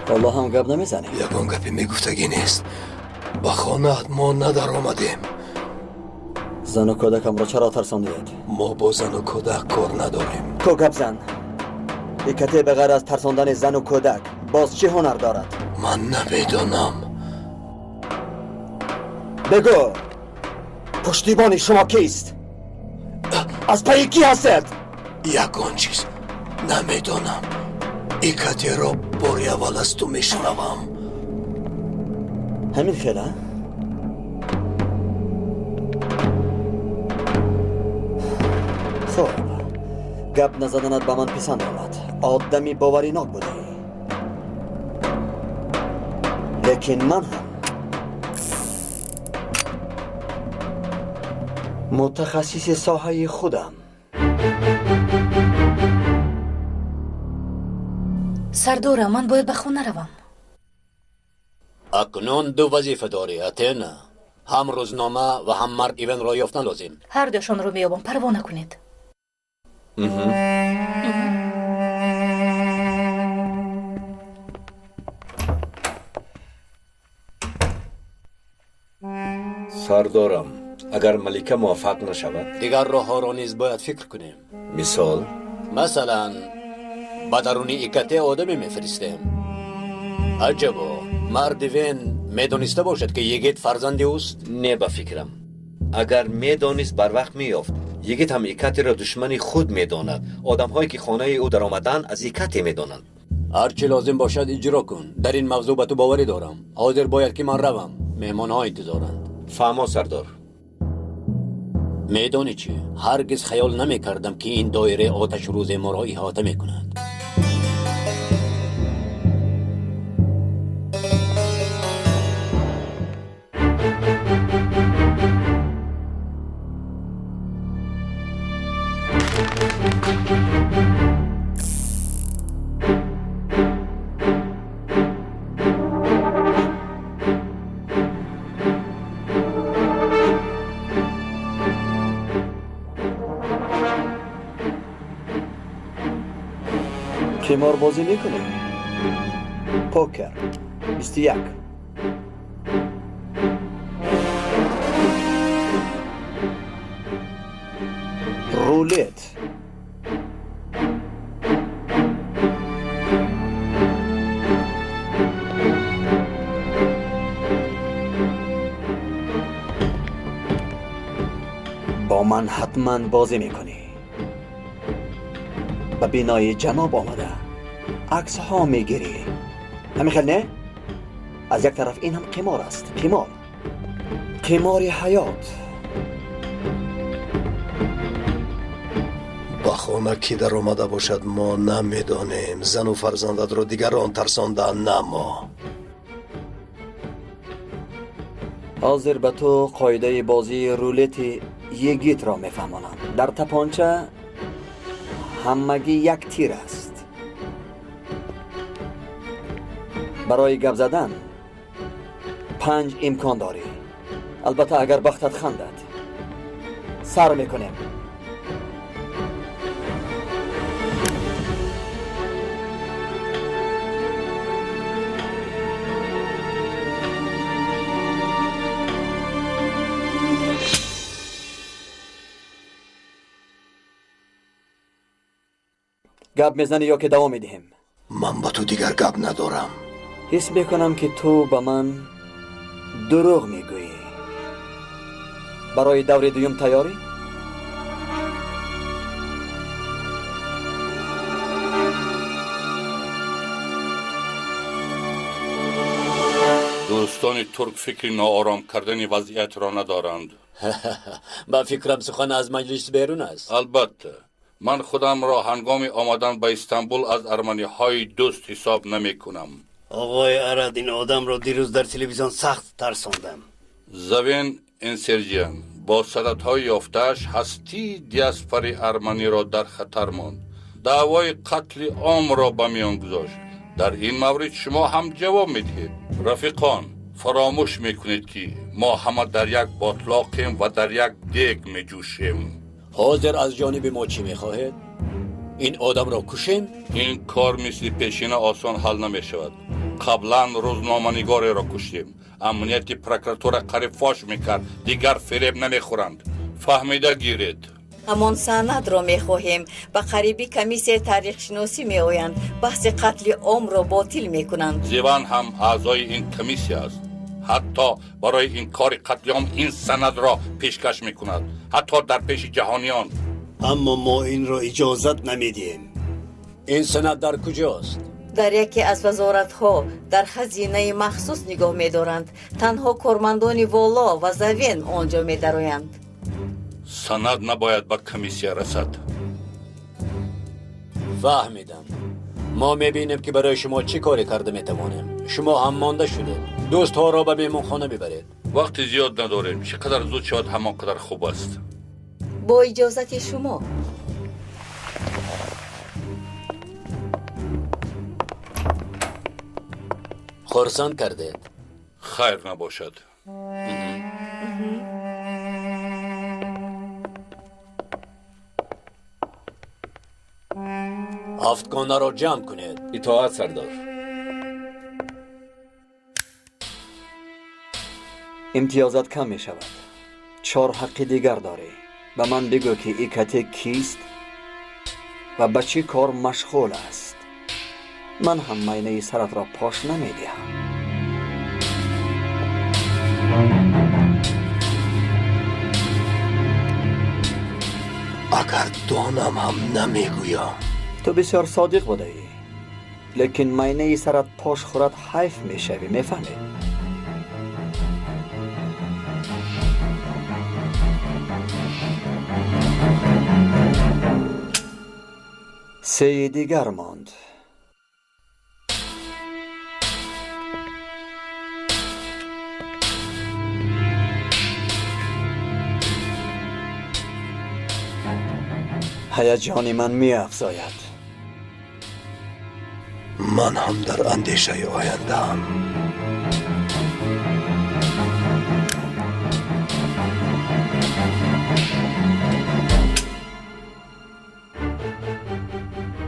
Ҳоло ҳам гап намезанем. Ягон гапе мегуфтагӣ нест. Ба хонаат мо надаромадем. Зану кӯдакамро чаро тарсондиед? Мо бо зану кӯдак кор надорем. Ко гап зан. Икате ба ғайр аз тарсондани зану кӯдак боз чӣ ҳунар дорад? Ман намедонам. Бигӯ, пуштибони шумо кист? Аз пайи кӣ ҳастед? Ягон чиз намедонам. Икатеро бори аввал аз ту мешунавам. Ҳамин хела? Хуб, гап назаданат ба ман писанд омад. Одами боваринок будӣ. Лекин ман ҳам мутахассиси соҳаи худам. Сардора, ман бояд ба хона равам. Акнун ду вазифа дорӣ, Атена. Ҳам рӯзнома ва ҳам мард Ивенро ёфтан лозим. Ҳар дуяшонро меёбам, парво накунед. Сардорам, агар малика муваффақ нашавад, дигар роҳҳоро низ бояд фикр кунем. Мисол? Масалан, ба даруни Икате одаме мефиристем. Аҷабо, марди Вен медониста бошад, ки йигит фарзанди ӯст? Не, ба фикрам. Агар медонист, барвақт меёфт. Йигит ҳам Икатеро душмани худ медонад. Одамҳое ки хонаи ӯ даромаданд, аз Икате медонанд. Ҳар чӣ лозим бошад иҷро кун. Дар ин мавзӯъ ба ту боварӣ дорам. Ҳозир бояд ки ман равам. Меҳмонҳо интизоранд. Фаҳмо, сардор. Медонӣ чӣ? Ҳаргиз хаёл намекардам, ки ин доираи оташ рӯзе моро иҳота мекунад. Қиморбозӣ мекунӣ? Покер 21. Рулет. Бо ман ҳатман бозӣ мекунӣ. Ба бинои ҷаноб омада аксҳо мегирӣ. Ҳамин хел не? Аз як тараф ин ҳам қимор аст. Қимор, қимори ҳаёт. Ба хона кӣ даромада бошад, мо намедонем. Зану фарзандатро дигарон тарсондаанд, на мо. Ҳозир ба ту қоидаи бозии рулети йигитро мефаҳмонам. Дар тапонча ҳамагӣ як тир аст. Барои гап задан 5 имкон дорӣ. Албатта агар бахтат хандад. Сар мекунем. Гап мезанӣ ё ки давом медиҳем? Ман ба ту дигар гап надорам. Ҳис мекунам, ки ту ба ман дурӯғ мегӯӣ. Барои даври дуюм тайёрӣ? Дӯстони турк фикри ноором кардани вазъиятро надоранд. Ба фикрам, сухан аз маҷлис берун аст. Албатта, ман худамро ҳангоми омадан ба Истанбул аз арманиҳои дӯст ҳисоб намекунам. Оғои Арад, ин одамро дирӯз дар телевизион сахт тарсондам. Завен Энсерҷиан бо сададҳои ёфтааш ҳастии диаспораи арманиро дар хатар монд. Даъвои қатли омро ба миён гузошт. Дар ин маврид шумо ҳам ҷавоб медиҳед. Рафиқон, фаромӯш мекунед, ки мо ҳама дар як ботлоқем ва дар як дег меҷӯшем. Ҳозир аз ҷониби мо чӣ мехоҳед? Ин одамро кушем? Ин кор мисли пешина осон ҳал намешавад. Қаблан рӯзноманигореро куштем. Амнияти прокуратура қариб фош мекард, дигар фиреб намехӯранд. Фаҳмида гиред. Ҳамон санадро мехоҳем. Ба қарибӣ комиссияи таърихшиносӣ меоянд. Баҳси қатли омро ботил мекунанд. Зиван ҳам аъзои ин комиссия аст. Ҳатто барои инкори қатли ом ин санадро пешкаш мекунад, ҳатто дар пеши ҷаҳониён. Аммо мо инро иҷозат намедиҳем. Ин санад дар куҷост? Дар яке аз вазоратҳо дар хазинаи махсус нигоҳ медоранд. Танҳо кормандони воло ва Завен он ҷо медароянд. Санад набояд ба комиссия расад. Фаҳмидам. Мо мебинем, ки барои шумо чӣ коре карда метавонем. Шумо ҳам монда шудед. Дӯстҳоро ба меҳмонхона бибаред. Вақти зиёд надорем. Чӣ қадар зуд шавад, ҳамон қадар хуб аст. Бо иҷозати шумо. Хурсанд кардед. Хайр набошад. Ҳафтгонаро ҷамъ кунед. Итоат, сардор. Имтиёзат кам мешавад. 4 ҳаққи дигар дорӣ. Ба ман бигӯ, ки Икате кист ва ба чӣ кор машғул аст. Ман ҳам майнаи саратро пош намедиҳам. Агар донам ҳам намегӯям. Ту бисёр содиқ будаӣ, лекин майнаи сарат пош хӯрад, ҳайф мешавӣ, мефаҳмӣ? Сеи дигар монд. Ҳаяҷони ман меафзояд. Ман ҳам дар андешаи ояндаам.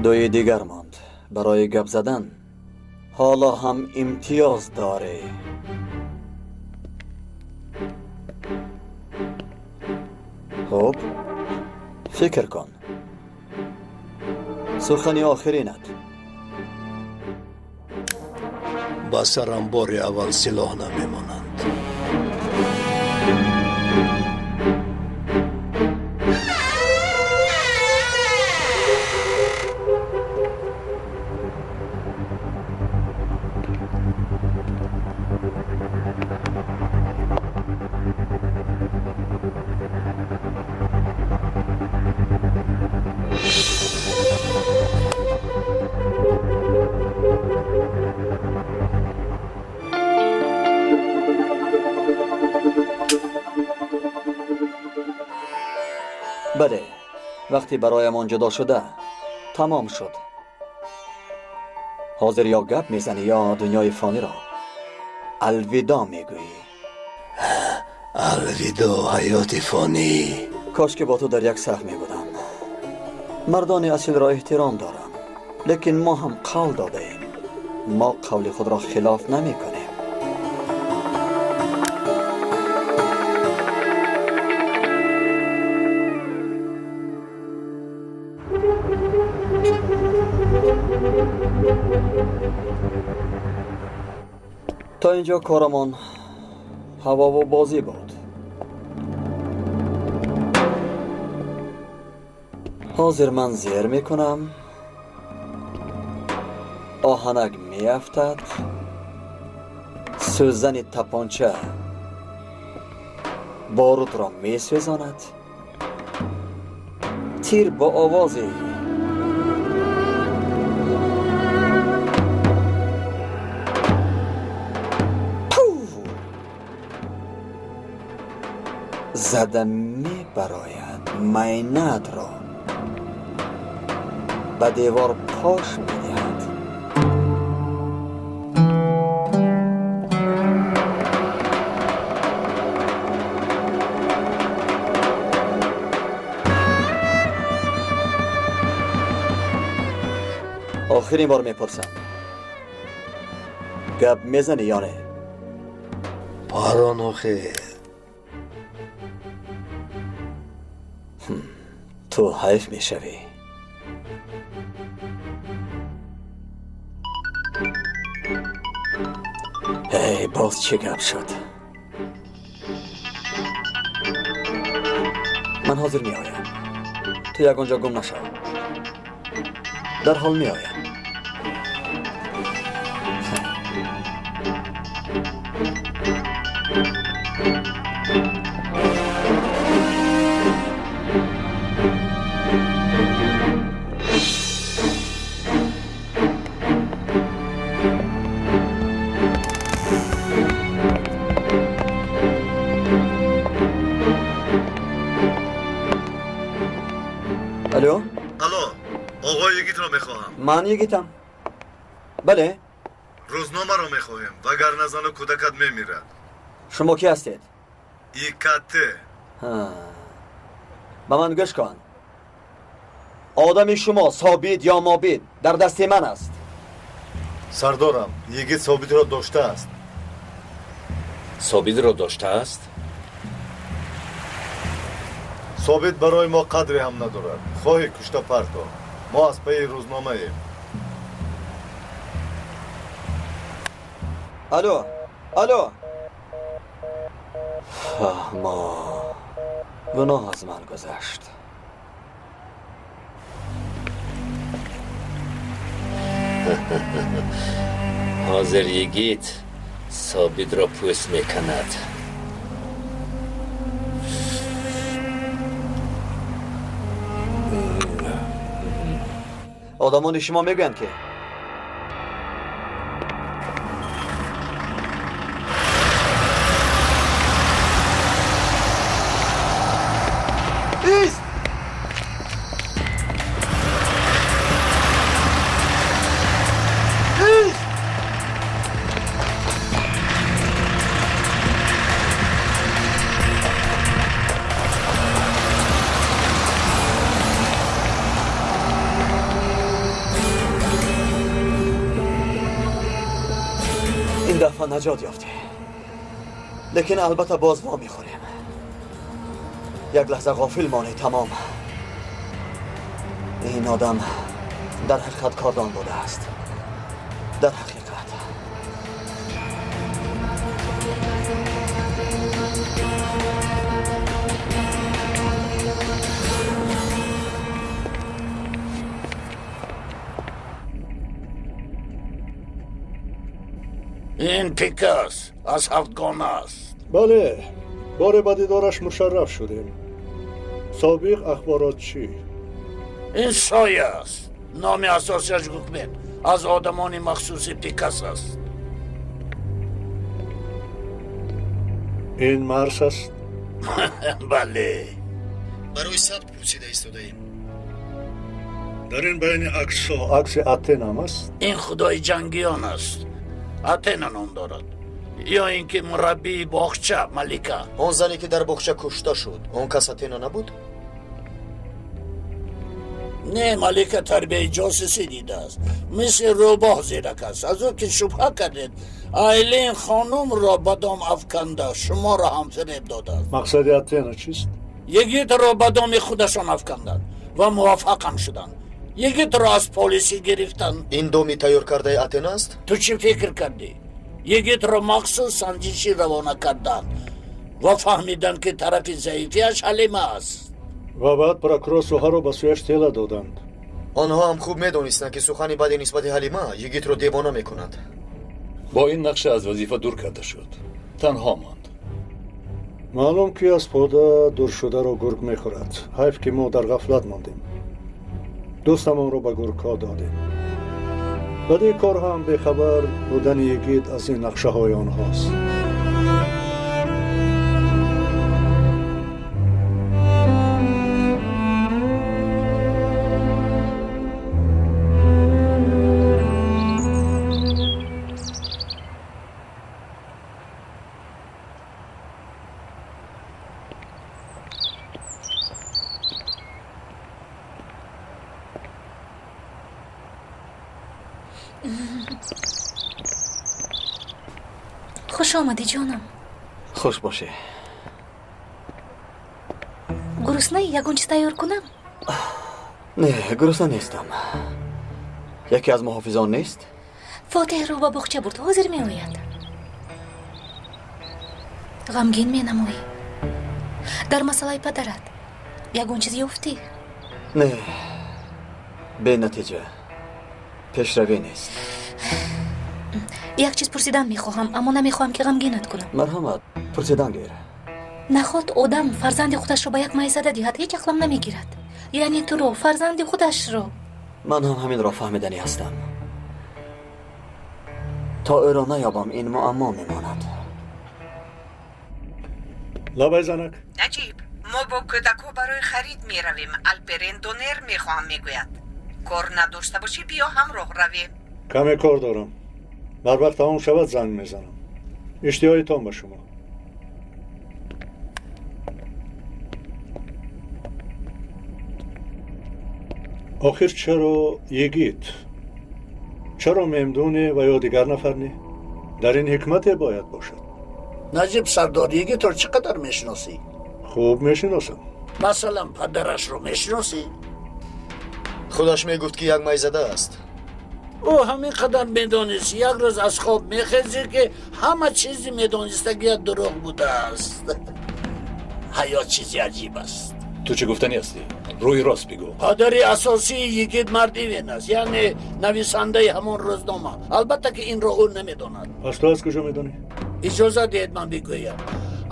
Дуи дигар монд. Барои гап задан ҳоло ҳам имтиёз дорӣ. Хуб, фикр кун. Сухани охиринат. Ба сарам бори аввал силоҳ намемонанд. Бале, вақте бароямон ҷудо шуда тамом шуд. Ҳозир ё гап мезанӣ, ё дунёи фониро алвидо мегӯӣ. Алвидо, ҳаёти фонӣ. Кош ки бо ту дар як саф мебудам. Мардони асилро эҳтиром дорам, лекин мо ҳам қавл додаем. Мо қавли худро хилоф намекунем. То инҷо корамон ҳавову бозӣ буд. Ҳозир ман зер мекунам, оҳанак меафтад, сӯзани тапонча борутро месӯзонад, тир бо овози зада мебарояд, майнаатро ба девор пош медиҳад. Охирин бор мепурсам. Гап мезанӣ ё не? Парон охир. Ту ҳайф мешавӣ. Эй, боз чӣ гап шуд? Ман ҳозир меоям. Ту ягон ҷо гум нашав. Дарҳол меоям. Алло? Алло, оғои Йигитро мехоҳам. Ман Йигитам. Бале? Рӯзномаро мехоҳем, вагарна зану кӯдакат мемирад. Шумо кӣ ҳастед? ИКТ. Ба ман гӯш кун. Одами шумо Собит ё Мобит дар дасти ман аст. Сардорам, Йигит Собитро доштааст. Собитро доштааст? Собит барои мо қадре ҳам надорад. Хоҳӣ кушта парто. Мо аз пайи рӯзномаем. Алло, алло. Фаҳмо, гуноҳ аз ман гузашт. Ҳозир Йигит Собитро пӯст мекунад. Одамони шумо мегӯянд ки ист! Ист! Ин дафъа наҷот ёфтем, лекин албатта боз во мехӯрем. Як лаҳза ғофил монӣ, тамом. Ин одам дар ҳақиқат кордон будааст. Дар ҳақиқат. Ин Пикас аз ҳафтгона аст. Бале, боре ба дидораш мушарраф шудем. Собиқ ахборотчӣ. Ин соя аст. Номи асосиаш Гукмет. Аз одамони махсуси Пикас аст. Ин Марс аст? Бале. Барои сабт пурсида истодаем. Дар ин байни аксҳо акси Атенам аст? Ин худои ҷангиён аст. Атена ном дорад. Ё ин ки мураббии боғча Малика. Он зане ки дар боғча кушта шуд, он кас Атена набуд? Не, Малика тарбияи ҷосусӣ дидааст. Мисли рӯбоҳ зирак аст. Аз ӯ ки шубҳа кардед, Айлин хонумро ба дом афканда, шуморо ҳам фиреб додааст. Мақсади Атена чист? Йигитро ба доми худашон афканданд ва муваффақам шуданд. Йигитро аз полисӣ гирифтанд. Ин доми тайёр кардаи Атена аст? Ту чӣ фикр кардӣ? Йигитро махсус санҷишӣ равона карданд ва фаҳмиданд, ки тарафи заифиаш Ҳалима аст. Ва баъд прокурор Суҳаро ба сӯяш тела доданд. Онҳо ҳам хуб медонистанд, ки сухани бади нисбати Ҳалима Йигитро девона мекунад. Бо ин нақша аз вазифа дур карда шуд. Танҳо монд. Маълум ки аз пода дуршударо гург мехӯрад. Ҳайф ки мо дар ғафлат мондем. Дӯстамонро ба гургҳо додем. Баъди кор ҳам бехабар будани Йигит аз ин нақшаҳои онҳост. Хуш омадӣ, ҷонам. Хуш бошӣ. Гуруснаи? Ягон чиз тайёр кунам? Не, гурусна нестам. Яке аз муҳофизон нест? Фотеҳро ба боғча бурд, ҳозир меояд. Ғамгин менамоӣ. Дар масъалаи падарат ягон чиз ёфтӣ? Не, бенатиҷа. Пешравӣ нест. Як чиз пурсидан мехоҳам, аммо намехоҳам ки ғамгинат кунам. Марҳамат, пурсидан гир. Наход одам фарзанди худашро ба як майзада диҳад, ҳеҷ ақлам намегирад. Яъне туро, фарзанди худашро. Ман ҳам ҳаминро фаҳмиданӣ ҳастам. То ӯро наёбам, ин муаммо мемонад. Лабай, занак. Наҷиб, мо бо кӯдакҳо барои харид меравем. Алперен донер мехоҳам, мегӯяд. Кор надошта бошӣ, биё ҳамроҳ равем. Каме кор дорам. Бар вақт тамом шавад, занг мезанам. Иштиҳоитон ба шумо. Охир чаро йигит? Чаро мемдуне ва ё дигар нафар не? Дар ин ҳикмате бояд бошад. Наҷиб сардор, йигитро чӣ қадар мешиносӣ? Хуб мешиносам. Масалан, падарашро мешиносӣ? Худаш мегуфт, ки як майзада аст. Ӯ ҳамин қадар медонист. Як рӯз аз хоб мехезӣ, ки ҳама чизи медонистагият дурӯғ будааст. Ҳаёт чизи аҷиб аст. Ту чӣ гуфтанӣ ҳастӣ? Рӯи рост бигӯ. Падари асосии йигит марди Ивен аст, яъне нависандаи ҳамон рӯзнома. Албатта, ки инро ӯ намедонад. Пас ту аз куҷо медонӣ? Иҷоза диҳед, ман бигӯям.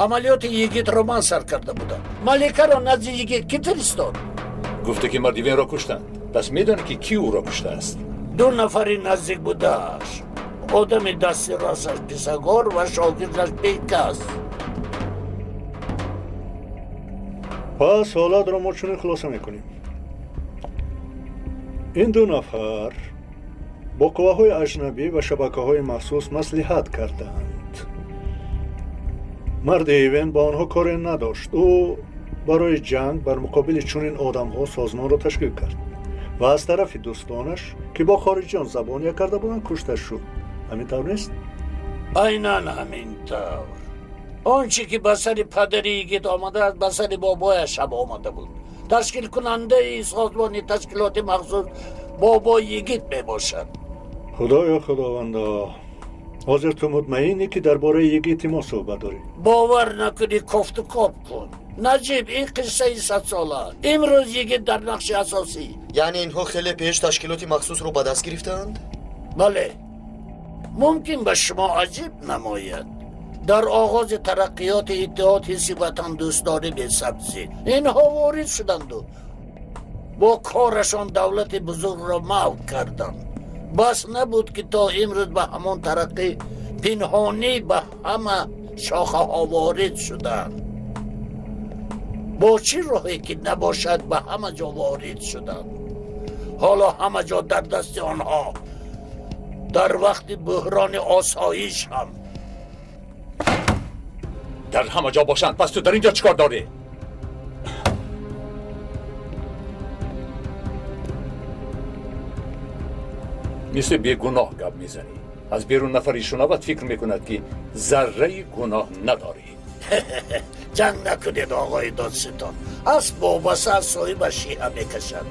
Амалиёти йигитро ман сар карда будам. Маликаро назди йигит кӣ фиристод? Гуфте, ки марди Ивенро куштанд. Пас медонӣ, ки кӣ ӯро куштааст? Ду нафари наздик будааш: одами дасти росташ Писагор ва шогирдаш Бекас. Пас ҳолатро мо чунин хулоса мекунем: ин ду нафар бо қувваҳои аҷнабӣ ва шабакаҳои махсус маслиҳат карданд. Марди Ивен ба онҳо коре надошт. Ӯ барои ҷанг бар муқобили чунин одамҳо созмонро ташкил кард ва аз тарафи дӯстонаш, ки бо хориҷиён забон як карда буданд, кушта шуд. Ҳамин тавр нест? Айнан ҳамин тавр. Он чӣ ки ба сари падари йигит омадааст, ба сари бобояш ҳам омада буд. Ташкилкунандаи созмони ташкилоти махсус бобои йигит мебошад. Худоё, худовандо, ҳозир ту мутмаинӣ, ки дар бораи йигити мо суҳбат дорӣ? Бовар накунӣ, кофту коб кун, Наҷиб. Ин қиссаи садсола. Имрӯз йигит дар нақши асосӣ. Яъне инҳо хеле пеш ташкилоти махсусро ба даст гирифтаанд? Бале. Мумкин ба шумо аҷиб намояд. Дар оғози тараққиёти иттиҳод ҳисси ватандӯстдорӣ бесабзид. Инҳо ворид шуданду бо корашон давлати бузургро маҳв карданд. Бас набуд, ки то имрӯз ба ҳамон тараққӣ пинҳонӣ ба ҳама шохаҳо ворид шуданд. Бо чӣ роҳе ки набошад, ба ҳама ҷо ворид шуданд. Ҳоло ҳама ҷо дар дасти онҳо. Дар вақти буҳрони осоиш ҳам. Дар ҳама ҷо бошанд, пас ту дар ин ҷо чӣ кор дорӣ? Мисли бегуноҳ гап мезанӣ. Аз берун нафаре шунавад, фикр мекунад, ки зарраи гуноҳ надорӣ. Ҷанг накунед, оғои додситон. Асп вобаста аз соҳибаш шиҳа мекашад.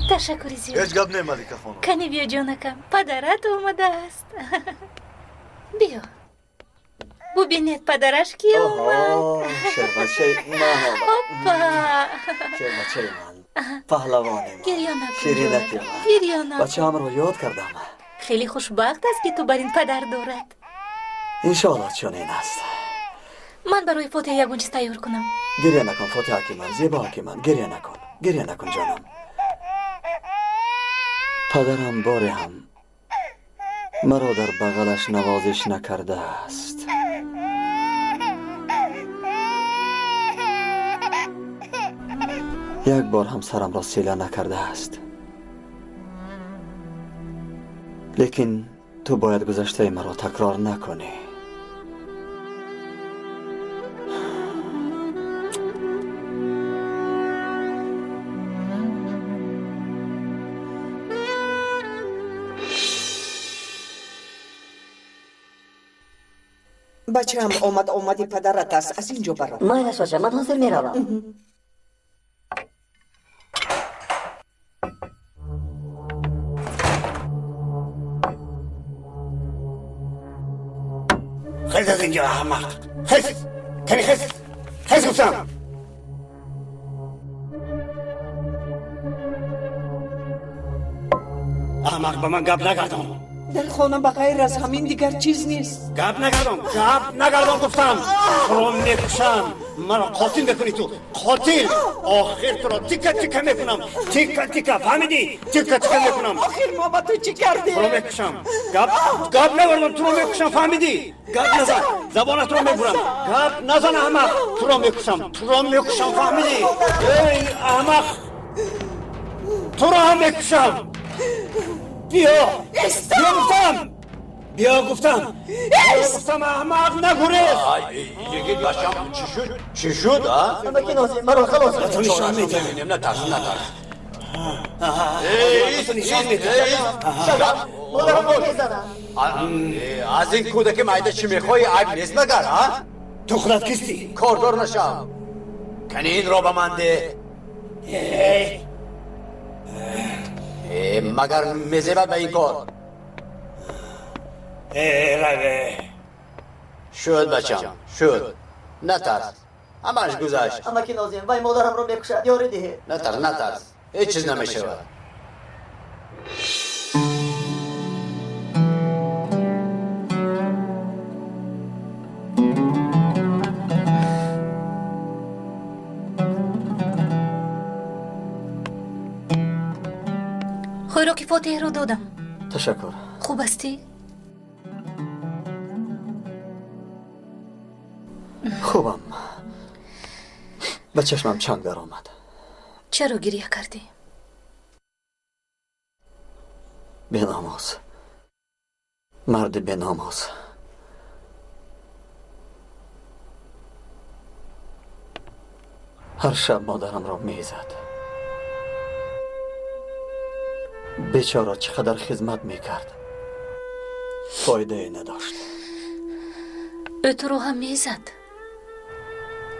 Ташаккури зиёд. Ҳеҷ гап не, Малика хонум. Кани биё, ҷонакам, падарат омадааст. Биё, бубинед, падараш ки омад. Шербачаи ман омад. Опа! Шербачаи ман, паҳлавони ман. Гирё накун. Ширинаки ман. Гирё накун. Бачаамро ёд кардам. Хеле хушбахт аст, ки ту бар ин падар дорад. Иншоалло, чунин аст. Ман барои Фотиҳ ягон чиз тайёр кунам. Гиря накун, Фотиҳаки ман, зебоаки ман, гиря накун, гиря накун, ҷонам. Падарам боре ҳам маро дар бағалаш навозиш накардааст. Як бор ҳам сарамро сила накардааст. Лекин ту бояд гузаштаи маро такрор накунӣ. Бачаам омад, омади падарат аст. Аз ин ҷо баро. Майлаш бача, ман ҳозир меравам. Хез аз инҷо, аҳмақ! Хез! Кани хез! Хез гуфтам! Аҳмақ, ба ман гап нагардон! Дар хона ба ғайр аз ҳамин дигар чиз нест. Гап нагардон, гап нагардон гуфтам! Туро мекушам! Маро қотил мекунӣ ту! Қотил! Охир туро тика-тика мекунам! Тика-тика, фаҳмидӣ? Тика-тика мекунам! Охир мо ба ту чӣ кардем? Туро мекушам! Гап гап нагардон, туро мекушам, фаҳмидӣ? Гап назан, забонатро мебурам! Гап назан, аҳмақ! Туро мекушам, туро мекушам, фаҳмидӣ? Эй, аҳмақ! Туро ҳам мекушам! Биё! Биё гуфтам! Биё гуфтам! Биё гуфтам, аҳмақ, нагурез! Йигит бачам, чӣ шуд? Чӣ шуд, а? Амаки Нозим, маро халос кун. Ту нишон медиҳам. Натарс, натарс. Нишон медиҳам. Модарамро мезанад. Аз ин кӯдаки майда чӣ мехоҳӣ? Айб нест магар, а? Ту худат кистӣ? Кордор нашав. Кани инро ба ман деҳ. Магар мезебад ба ин кор? Раве. Шуд, бачам, шуд. Натарс. Ҳамааш гузашт. Амаки Нозим, вай модарамро мекушад, ёрӣ диҳед. Натарс, натарс. Ҳеҷ чиз намешавад. Хӯроки Фотиҳро додам. Ташаккур. Хуб ҳастӣ? Хубам. Ба чашмам чанг даромад. Чаро гиря кардӣ? Беномоз. Марди беномоз. Ҳар шаб модарамро мезад. Бечора чӣ қадар хизмат мекард, фоидае надошт. Ӯ туро ҳам мезад?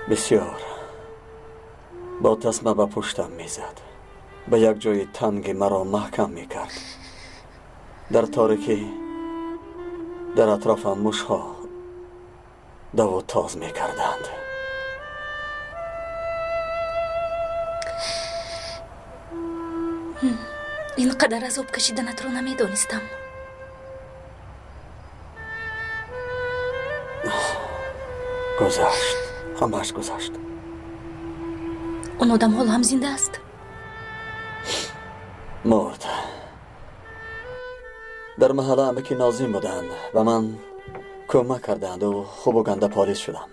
Бисёр. Бо тасма ба пуштам мезад, ба як ҷои танги маро маҳкам мекард. Дар торикӣ дар атрофам мушҳо даву тоз мекарданд. Ин қадар азоб кашиданатро намедонистам. Гузашт, ҳамааш гузашт. Он одам ҳоло ҳам зинда аст? Мурд. Дар маҳалла амаки Нозим буданд, ба ман кӯмак карданду хубу ганда полис шудам.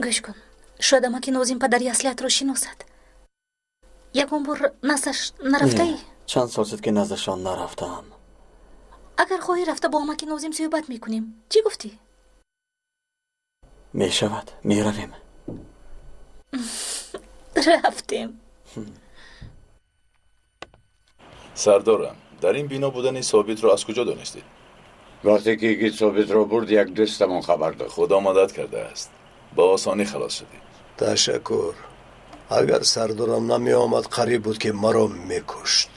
Гӯш кун, шояд амаки Нозим падари аслиятро шиносад. Ягон бор наздаш нарафтаӣ? Чанд сол шуд, ки наздашон нарафтам. Агар хоҳӣ, рафта бо амаки Нозим суҳбат мекунем. Чӣ гуфтӣ? Мешавад, меравем. Рафтем. Сардорам, дар ин бино будани Собитро аз куҷо донистед? Вақте ки йигит Собитро бурд, як дӯстамон хабар дод. Худо мадад кардааст. Ба осонӣ халос шудед. Ташаккур. Агар сардорам намеомад, қариб буд, ки маро мекушт.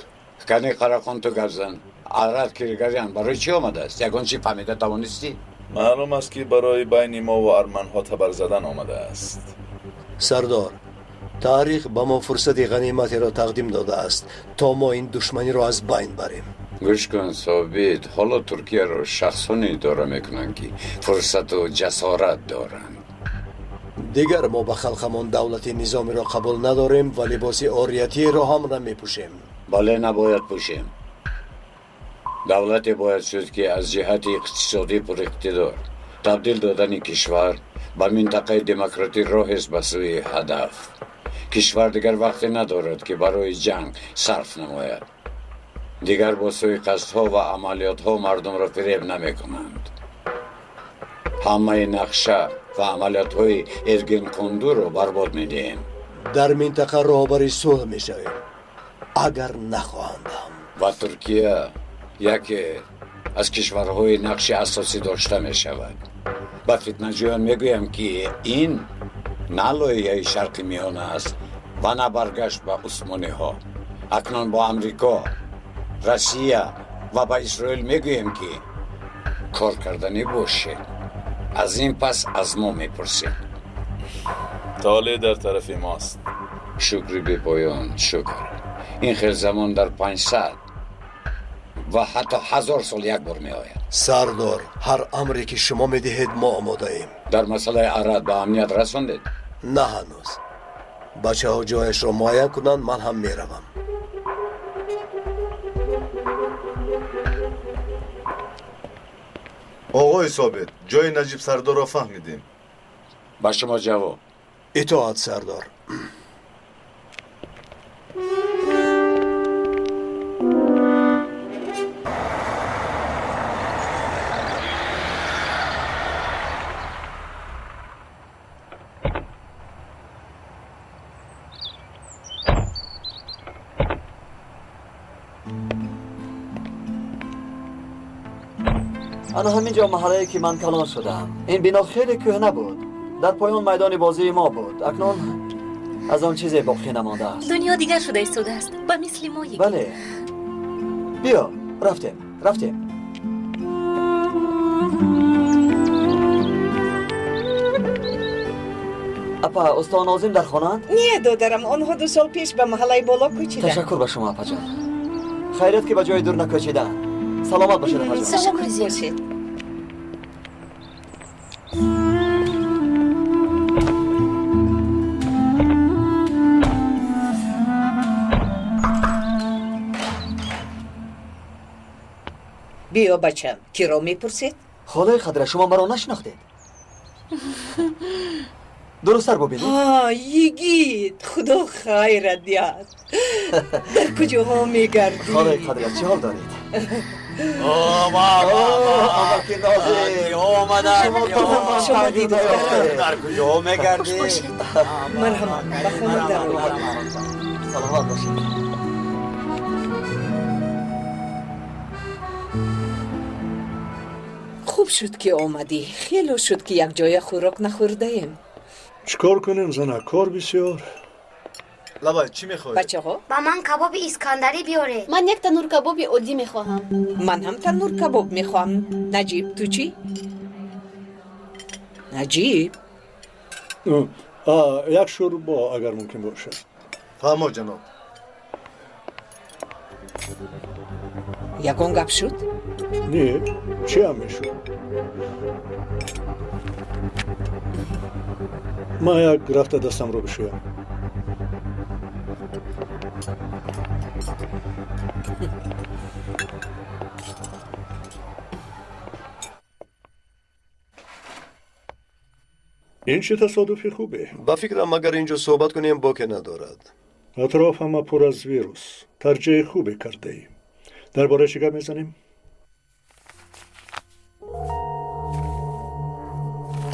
Кани Қарахон, ту гап зан. Арад Киргазян барои чӣ омадааст? Ягон чӣ фаҳмида тавонистӣ? Маълум аст, ки барои байни мо ва арманҳо табар задан омадааст. Сардор, таърих ба мо фурсати ғаниматеро тақдим додааст, то мо ин душманиро аз байн барем. Гӯш кун, Собит, ҳоло Туркияро шахсоне идора мекунанд, ки фурсату ҷасорат доранд. Дигар мо ба халқамон давлати низомиро қабул надорем ва либоси ориятиро ҳам намепӯшем. Бале, набояд пӯшем. Давлате бояд шуд, ки аз ҷиҳати иқтисодӣ пуриқтидор. Табдил додани кишвар ба минтақаи демократӣ роҳест ба сӯи ҳадаф. Кишвар дигар вақте надорад, ки барои ҷанг сарф намояд. Дигар бо суиқасдҳо ва амалиётҳо мардумро фиреб намекунанд. Ҳамаи нақша ва амалиётҳои Эргин Қундурро барбод медиҳем. Дар минтақа роҳбари сулҳ мешавем, агар нахоҳандам. Ва Туркия яке Аз кишварҳои нақши асосӣ дошта мешавад. Ба фитнаҷӯён мегӯям, ки ин на лоиҳаи Шарқи Миёна аст ва на баргашт ба усмониҳо. Акнун бо Амрико, Россия ва ба Исроил мегӯем, ки кор карданӣ бошед. Аз ин пас аз мо мепурсед. Толеъ дар тарафи мост. Шукри бепоён, шукр. Ин хел замон дар 500 ва ҳатто 1000 сол як бор меояд. Сардор, ҳар амре ки шумо медиҳед, мо омодаем. Дар масъалаи Арад ба амният расондед? На ҳанӯз. Бачаҳо ҷояшро муайян кунанд, ман ҳам меравам. Оғои Собит, ҷои Наҷиб сардорро фаҳмидем. Ба шумо ҷавоб. Итоат, сардор. Ана ҳамин ҷо маҳаллае ки ман калон шудам. Ин бино хеле кӯҳна буд. Дар поён майдони бозии мо буд. Акнун аз он чизе боқӣ намондааст. Дунё дигар шуда истодааст, ба мисли мо йигит. Бале, биё, рафтем, рафтем. Апа, усто Нозим дар хонаанд? Не, додарам, онҳо 2 сол пеш ба маҳаллаи боло кӯчиданд. Ташаккур ба шумо, апаҷон. Хайрият ки ба ҷои дур накӯчидаанд. Саломат бошед, апаҷон. Ташаккур зиёд. Биё, бачам, киро мепурсед? Холаи Қадра, шумо маро нашинохтед? Дурусттар бубинед. Йигит, худо хайрат диҳад. Дар куҷоҳо мегардӣ? Холаи Қадра, чӣ ҳол доред? Амаки Нозим, омаданд. Шумо дидорам. Дар куҷоҳо мегардӣ? Марҳамат, ба хона дароед. Саломат бошед. Хуб шуд, ки омадӣ. Хело шуд, ки якҷоя хӯрок нахӯрдаем. Чӣ кор кунем, зана? Кор бисёр. Лабай, чӣ мехоҳед? Бачаҳо? Ба ман кабоби искандарӣ биёред. Ман як танур кабоби оддӣ мехоҳам. Ман ҳам танур кабоб мехоҳам. Наҷиб, ту чӣ? Наҷиб? Як шӯрбо, агар мумкин бошад. Фаҳмо, ҷаноб. Ягон гап шуд? Не, чӣ ҳам мешуд? Ман як рафта дастамро бишӯям. Ин чӣ тасодуфи хубе? Ба фикрам, агар инҷо суҳбат кунем, боке надорад. Атроф ҳама пур аз вирус. Тарҷеҳи хубе кардаӣ. Дар бораи чӣ гап мезанем?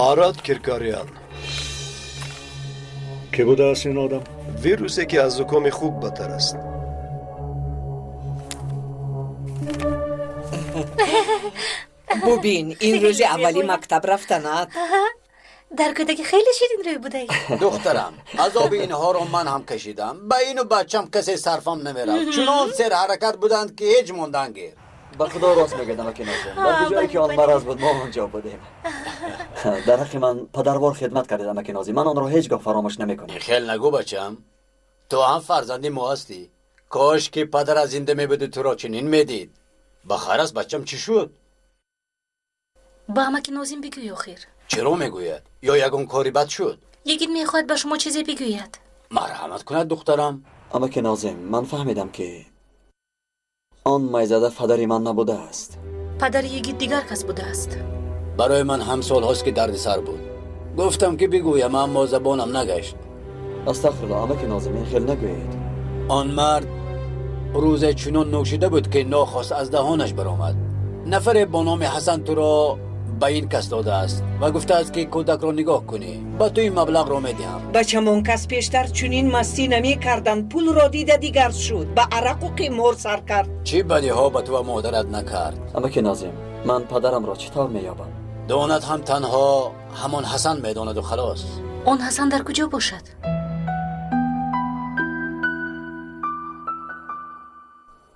Арад Киркарян. Кӣ будааст ин одам? Вирусе, ки аз зукоми хук бадтар аст. Бубин, ин рӯзи аввали мактаб рафтанат. Дар кӯдакӣ хеле ширинрӯй будаӣ. Духтарам, азоби инҳоро ман ҳам кашидам. Ба ину бачам касе сарфам намерафт. Чунон серҳаракат буданд, ки ҳеҷ мондан гир. Ба худо рост мегӯяд, амаки Нозим. Дар куҷое ки он мараз буд, мо онҷо будем. Дар ҳаққи ман падарвор хидмат кардед, амаки Нозим. Ман онро ҳеҷ гоҳ фаромӯш намекунам. Хел нагӯ, бачам. Ту ҳам фарзанди мо ҳастӣ. Кош ки падарат зинда мебуду туро чунин медид. Ба хайр аст, бачам, чӣ шуд? Ба амаки Нозим бигӯй охир. Чаро мегӯяд? Ё ягон кори бад шуд? Йигит мехоҳад ба шумо чизе бигӯяд. Марҳамат кунад, духтарам. Амаки Нозим, ман фаҳмидам, ки он майзада падари ман набудааст. Падари йигит дигар кас будааст. Барои ман ҳам солҳост, ки дарди сар буд. Гуфтам, ки бигӯям, аммо забонам нагашт. Астағфируллоҳ, амаки Нозим, ин хел нагӯед. Он мард рӯзе чунон нӯшида буд, ки нохост аз даҳонаш баромад. Нафаре бо номи Ҳасан туро ба ин кас додааст ва гуфтааст, ки кӯдакро нигоҳ кунӣ. Ба ту ин маблағро медиҳам. Бачамон кас пештар чунин мастӣ намекарданд. Пулро дида дигар шуд, ба арақу қимор сар кард. Чӣ бадиҳо ба ту ва модарат накард? Амаки Нозим, ман падарамро чӣ тавр меёбам? Донад ҳам танҳо ҳамон Ҳасан медонаду халос. Он Ҳасан дар куҷо бошад?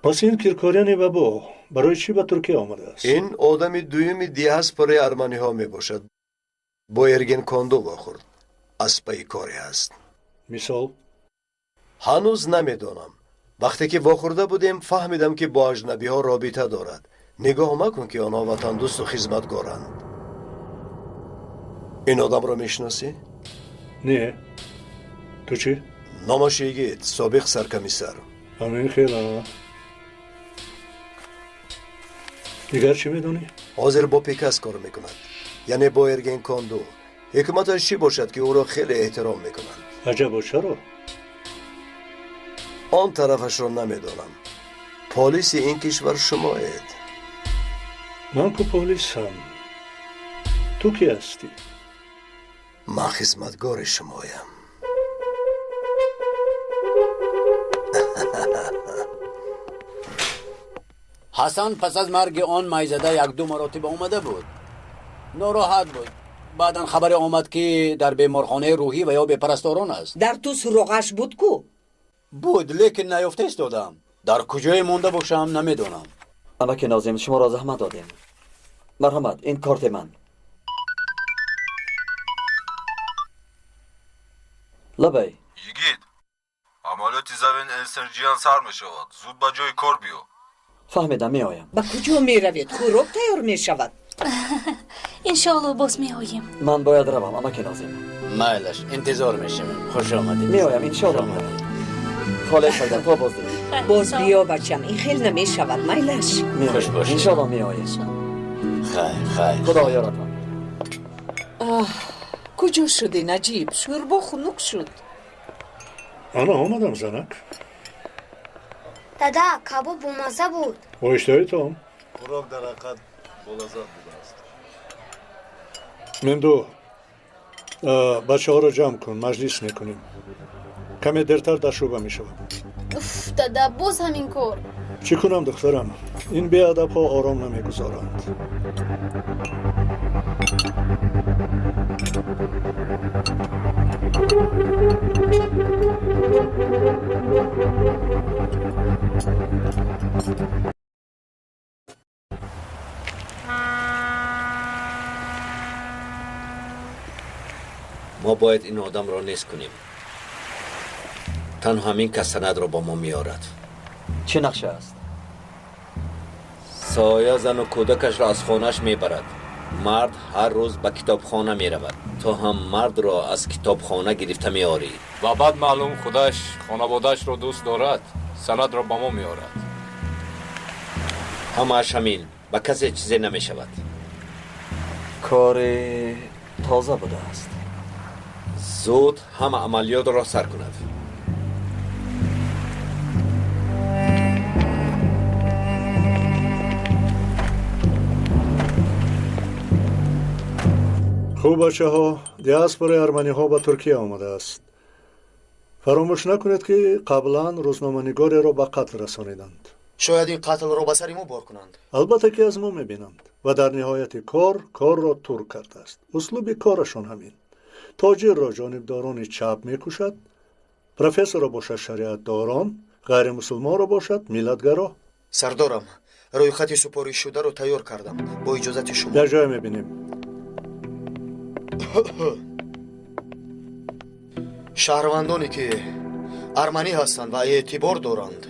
Пас ин Киркоряни бабо барои чӣ ба Туркия омадааст? Ин одами дуюми диаспораи арманиҳо мебошад. Бо Эрген Кондо вохӯрд. Аз пайи коре аст. Мисол? Ҳанӯз намедонам. Вақте ки вохӯрда будем, фаҳмидам, ки бо аҷнабиҳо робита дорад. Нигоҳ макун, ки онҳо ватандӯсту хизматгоранд. Ин одамро мешиносӣ? Не. Ту чӣ? Номаш Йигит, собиқ саркомиссар. Ҳамин хела. Дигар чӣ медонӣ? Ҳозир бо Пекас кор мекунад, яъне бо Эрген Конду. Ҳикматаш чӣ бошад, ки ӯро хеле эҳтиром мекунанд? Аҷабо, чаро? Он тарафашро намедонам. Полиси ин кишвар шумоед. Ман ку полисам. Ту кӣ ҳастӣ? Ман хизматгори шумоям. Ҳасан пас аз марги он майзада як-ду маротиба омада буд. Нороҳат буд. Баъдан хабаре омад, ки дар беморхонаи рӯҳӣ ва ё бепарасторон аст. Дар ту суроғаш буд ку? Буд, лекин наёфта истодам. Дар куҷое монда бошам, намедонам. Амаки Нозим, шуморо заҳмат додем. Марҳамат, ин корти ман. Лабай. Йигит, амалиёти Завен Энсерҷиян сар мешавад. Зуд ба ҷои кор биё. Фаҳмидам, меоям. Ба куҷо меравед? Хӯрок тайёр мешавад. Иншоалло, боз меоем. Ман бояд равам, амаки Нозим. Майлаш, интизор мешавем. Хуш омадед. Меоям, иншоалло меоям. Холаи Файда, то боздид. Боз биё, бачам, ин хел намешавад. Майлаш. Хуш бошед. Иншоалло меоем. Хайр, хайр. Худо ёратон. Куҷо шудӣ, Наҷиб? Шӯрбо хунук шуд. Ана омадам, занак. Дада, кабоб бомазза буд. Бо иштиҳои том. Хӯрок дар ҳақиқат болаззат будааст. Мемду, бачаҳоро ҷамъ кун, маҷлис мекунем. Каме дертар дар шӯъба мешавам. Уф, дада, боз ҳамин кор. Чӣ кунам, духтарам? Ин беадабҳо ором намегузоранд. Мо бояд ин одамро нест кунем. Танҳо ҳамин кас санадро ба мо меорад. Чӣ нақша аст? Соя зану кӯдакашро аз хонааш мебарад. Мард ҳар рӯз ба китобхона меравад. Ту ҳам мардро аз китобхона гирифта меорӣ. Ва баъд маълум худаш хонаводаашро дӯст дорад, санадро ба мо меорад. Ҳамааш ҳамин. Ба касе чизе намешавад. Кори тоза будааст. Зуд ҳама амалиётро сар кунад. Хуб, бачаҳо, диаспораи арманиҳо ба Туркия омадааст. Фаромӯш накунед, ки қаблан рӯзноманигореро ба қатл расониданд. Шояд ин қатлро ба сари мо бор кунанд. Албатта, ки аз мо мебинанд ва дар ниҳояти кор корро тур кардааст. Услуби корашон ҳамин. Тоҷирро ҷонибдорони чап мекушад, профессорро бошад шариатдорон, ғайримусулмонро бошад миллатгаро. Сардорам, рӯйхати супоришшударо тайёр кардам. Бо иҷозати шумо. Дар ҷое мебинем. Шаҳрвандоне, ки арманӣ ҳастанд ва эътибор доранд,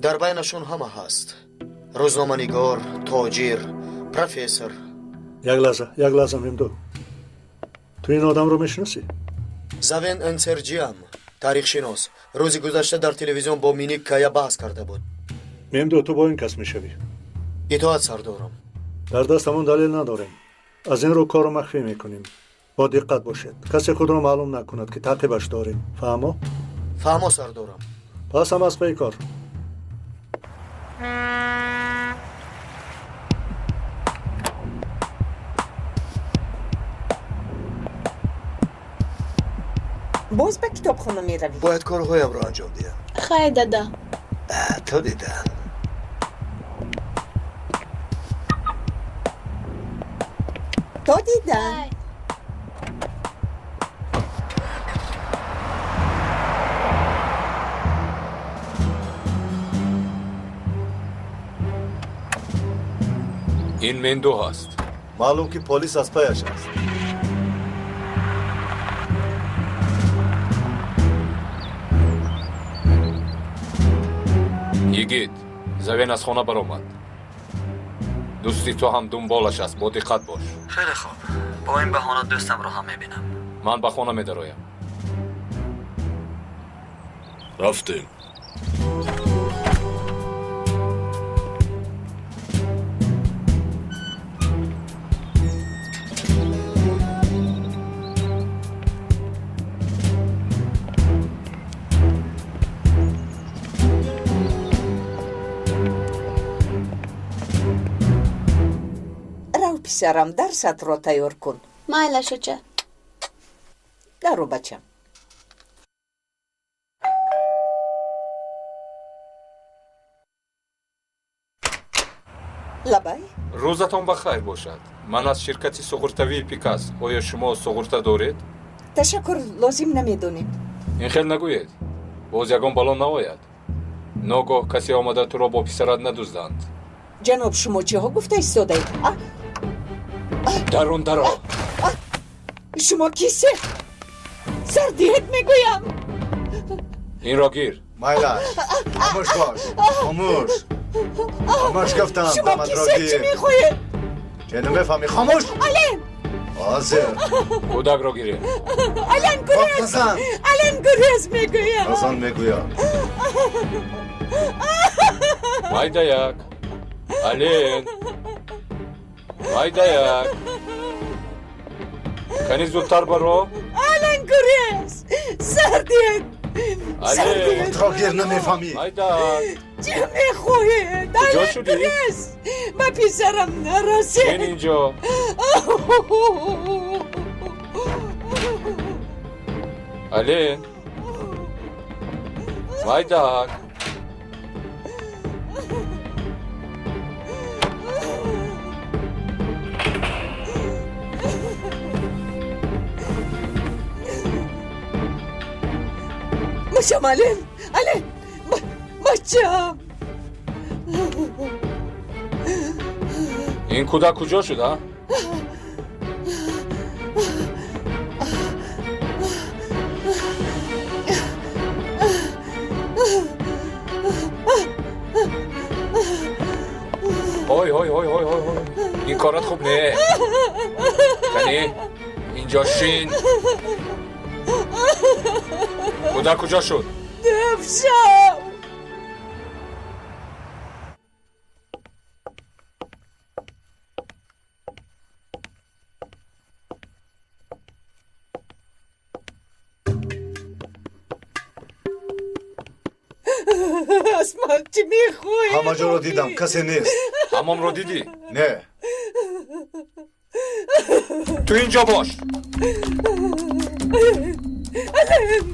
дар байнашон ҳама ҳаст: рӯзноманигор, тоҷир, профессор. Як лаҳза, як лаҳза, Мемду, ту ин одамро мешиносӣ? Завен Энсерҷиан, таърихшинос, рӯзи гузашта дар телевизион бо Миник Кая баҳс карда буд. Мемду, ту бо ин кас мешавӣ. Итоат, сардорам. Дар дастамон далел надорем. Аз ин рӯ корро махфӣ мекунем. Бо диққат бошед, касе худро маълум накунад, ки таъқибаш дорем. Фаҳмо? Фаҳмо, сардорам. Пас ҳам аз пайи кор. Боз ба китобхона меравӣ? Бояд корҳоямро анҷом диҳам. Хайр, дада. То дидан. То дидан. Ин Мендо ҳаст. Маълум ки полис аз паяш аст. Йигит, Завен аз хона баромад. Дӯсти ту ҳам дунболаш аст, бо диққат бош. Хеле хуб. Бо ин баҳона дӯстамро ҳам мебинам. Ман ба хона медароям. Рафтем. Писарам, дарсатро тайёр кун. Майлаш, оча. Даро, бачам. Лабай? Рӯзатон ба хайр бошад. Ман аз ширкати суғуртавии Пикас. Оё шумо суғурта доред? Ташаккур, лозим намедонем. Ин хел нагӯед. Боз ягон бало наояд. Ногоҳ касе омада туро бо писарат надузданд. Ҷаноб, шумо чиҳо гуфта истодаед? Дарун даро. Шумо кисед? Сар диҳед, мегӯям. Инро гир. Майлаш, хомӯш бош, хомӯш. Хомӯш гуфтам, шумо кисед, чӣ мехоҳед? Че намефаҳмӣ? Хомӯш! Ален! Ҳозир. Кӯдакро гиред. Ален, гурез! Ален, гурез, мегӯям. Назан мегӯям. Майдаяк. Ален. Майдаяк. Кани зудтар баро. Ален, гурез! Сар диҳед! Ален. Тро гир, намефаҳмӣ. Майдак. Чӣ мехоҳед? Ален, гурез! Ба писарам нарасед. Чин инҷо. Ален. Майдак. Бачам, Ален! Ален! Бачам! Ин кӯдак куҷо шуд, а? Ҳой, ҳой, ҳой, ҳой, ҳой, ҳой. Ин корат хуб не. Кани, инҷо шин. Кӯдак куҷо шуд? Дабшав! Аз ман чӣ мехоҳед? Ҳама ҷоро дидам, касе нест. Ҳамомро дидӣ? Не. Ту инҷо бош. Ален!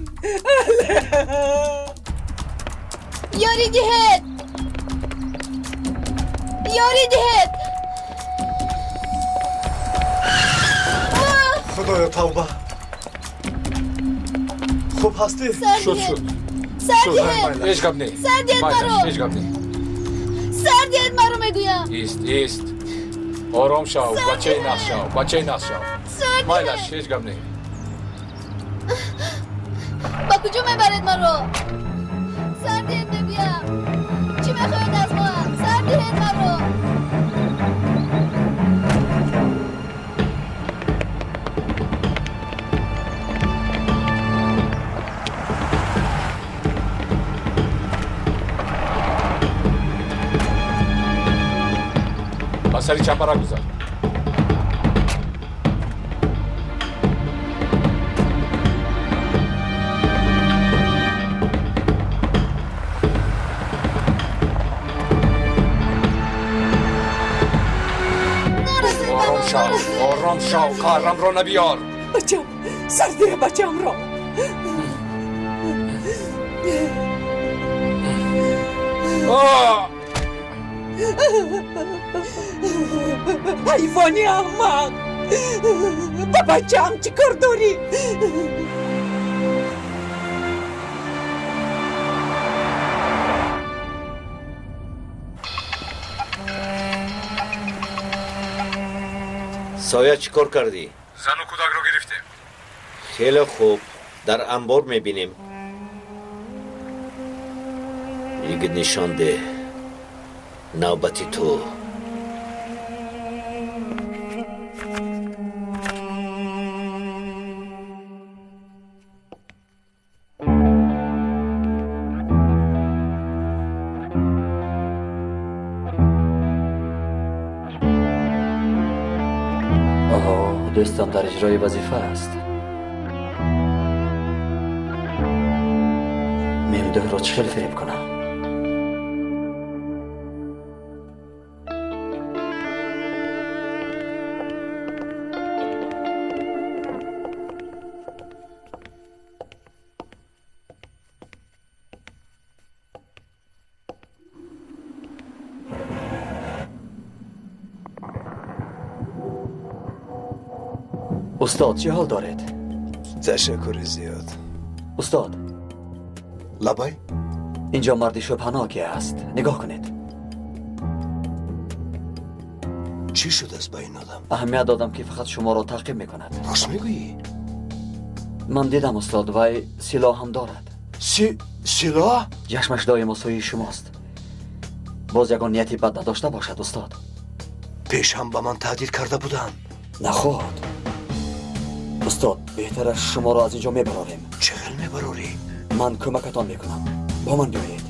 Ален! Ёрӣ диҳед! Ёрӣ диҳед! Худоё, тавба! Хуб ҳастӣ? Шуд, шуд. Сар диҳед! Ҳеҷ гап не. Сар диҳед маро! Ҳеҷ гап не. Сар диҳед маро, мегӯям. Ист, ист. Ором шав, бачаи нағз шав, бачаи нағз шав. Майлаш, ҳеҷ гап не. Ба куҷо мебаред маро? Сар диҳед, мегӯям. Чӣ мехоҳед аз ман? Сар диҳед маро. Ба сари чапара гузар. Ором шав, қаҳрамро набиёр. Бачам, сар диҳ бачамро. Ҳайвони аҳмақ, ба бачаам чӣ кор дорӣ? Соя, чӣ кор кардӣ? Зану кӯдакро гирифтем. Хеле хуб, дар анбор мебинем. Йигит, нишон деҳ, навбати ту. Дӯстам дар иҷрои вазифа аст. Мемдӯҳро чӣ хел фиреб кунам? Устод, чӣ ҳол доред? Ташаккури зиёд. Устод. Лабай? Инҷо марди шубҳаноке аст. Нигоҳ кунед. Чӣ шудааст ба ин одам? Аҳамият додам, ки фақат шуморо таъқиб мекунад. Рост мегӯӣ? Ман дидам, устод, вай силоҳ ҳам дорад. Силоҳ? Ҷашмаш доимо сӯи шумост. Боз ягон нияти бад надошта бошад, устод. Пеш ҳам ба ман таҳдид карда буданд. Наход. Устод, беҳтараш шуморо аз инҷо мебарорем. Чӣ хел мебарорӣ? Ман кӯмакатон мекунам. Бо ман биёед.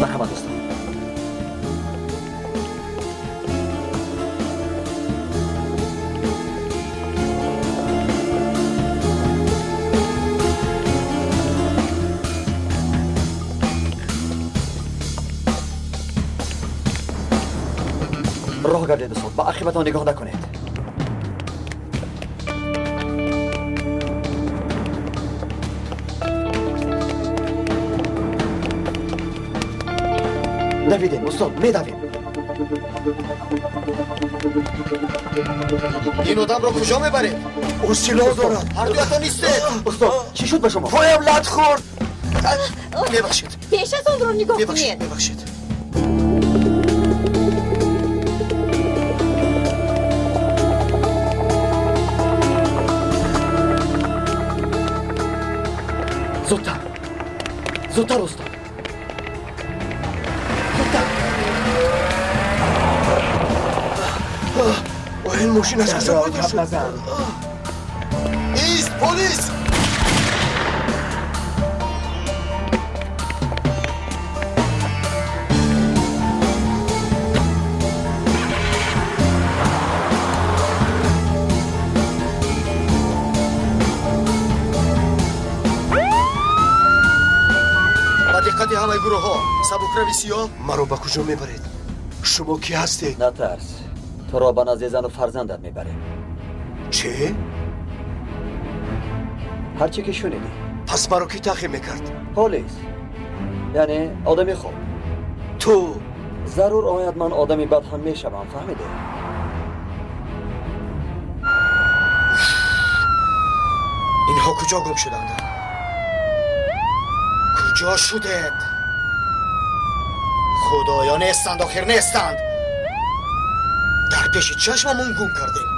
Марҳамат, устод. Роҳ гардед, устод, ба ақибатон нигоҳ накунед. Давидем, устод, медавем. Ин одамро куҷо мебаред? Ӯ силоҳ дорад. Ҳардуятон истед. Устод, чӣ шуд ба шумо? Поям лат хӯрд. Мебахшед. Пеш аз онро нигоҳ кунед. Мебахшед. Зудтар, зудтар, устод, зудтар. Ин мошин аз куҷо пайдо шуд? Ист, полис! Диққати ҳамаи гурӯҳҳо, сабукрави сиёҳ. Маро ба куҷо мебаред? Шумо кӣ ҳастед? Натарс, туро ба назди зану фарзандат мебарем. Чӣ? Ҳар чӣ ки шунидӣ. Пас маро кӣ таъқиб мекард? Полис, яъне одами хуб. Ту зарур ояд, ман одами бад ҳам мешавам, фаҳмидӣ? Инҳо куҷо гум шуданд? Куҷо шудед? Худоё, нестанд, охир нестанд. Дар пеши чашмамон гум кардем.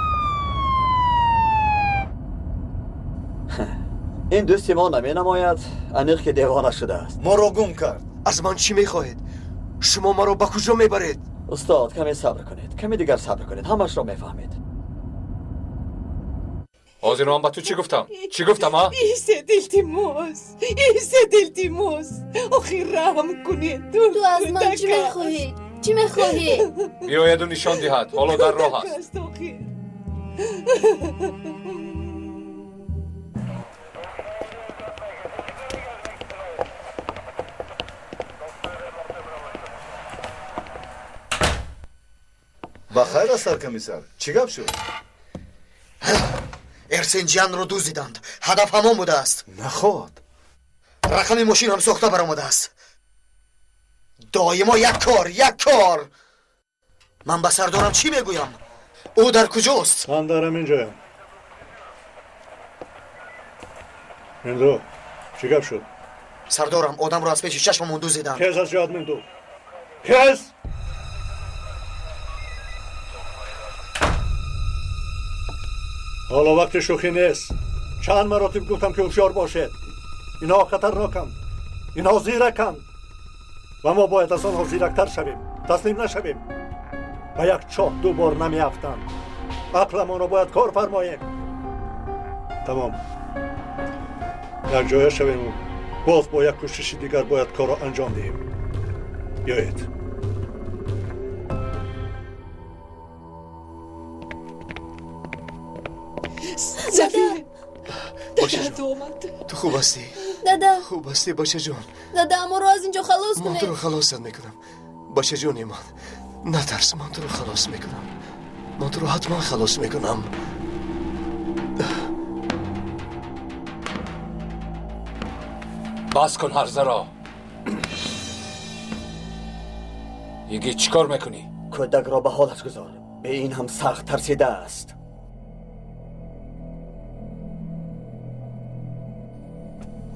Ин дӯсти мо наменамояд, аниқ ки девона шудааст. Моро гум кард. Аз ман чӣ мехоҳед? Шумо маро ба куҷо мебаред? Устод, каме сабр кунед, каме дигар сабр кунед, ҳамашро мефаҳмед. Ҳозир ман ба ту чӣ гуфтам? Чӣ гуфтам, а? Истед, илтимос, истед, илтимос. Охир раҳм кунед. Ту аз ман чӣ мехоҳӣ? Чӣ мехоҳӣ? Биёяду нишон диҳад, ҳоло дар роҳ аст. Ба хайр аст, саркомиссар. Чӣ гап шуд? Эрсенҷианро дуздиданд. Ҳадаф ҳамон будааст. Наход. Рақами мошин ҳам сохта баромадааст. Доимо як кор, як кор. Ман ба сардорам чӣ мегӯям? Ӯ дар куҷост? Ман дар ҳамин ҷоям. Минду, чӣ гап шуд? Сардорам, одамро аз пеши чашмамон дуздиданд. Хез аз ҷоят, Минду. Хез! Ҳоло вақти шӯхӣ нест. Чанд маротиб гуфтам, ки ҳушёр бошед. Инҳо хатарноканд, инҳо зираканд ва мо бояд аз онҳо зирактар шавем, таслим нашавем. Ба як чоҳ ду бор намеафтанд. Ақламонро бояд кор фармоем. Тамом, якҷоя шавему боз бо як кӯшиши дигар бояд корро анҷом диҳем. Биёед. Зафир, дадат омад. Ту хуб ҳастӣ? Дада. Хуб ҳастӣ, бачаҷон? Дада, моро аз инҷо халос Ман кунед. туро халосат мекунам, бачаҷони ман. Натарс, ман туро халос мекунам. Ман туро ҳатман халос мекунам. Бас кун ҳарзаро. Йигит, чӣ кор мекунӣ? Кӯдакро ба ҳолаш гузор. Бе ин ҳам сахт тарсидааст.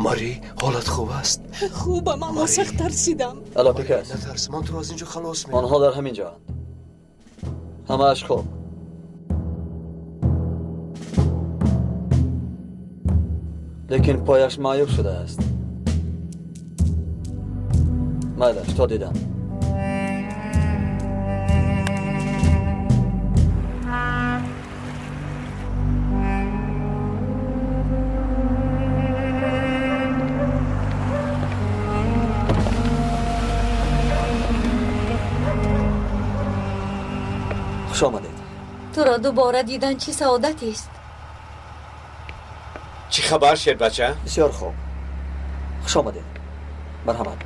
Мари, ҳолат хуб аст? Хубам, аммо сахт тарсидам. Алло, Пикас. Натарс, ман туро аз инҷо халос мекунам. Онҳо дар ҳамин ҷоанд. Ҳамааш хуб. Лекин пояш маъюб шудааст. Майлаш, то дидам. Хуш омадед. Туро дубора дидан чӣ саодатест. Чӣ хабар, шербача? Бисёр хуб. Хуш омадед. Марҳамат.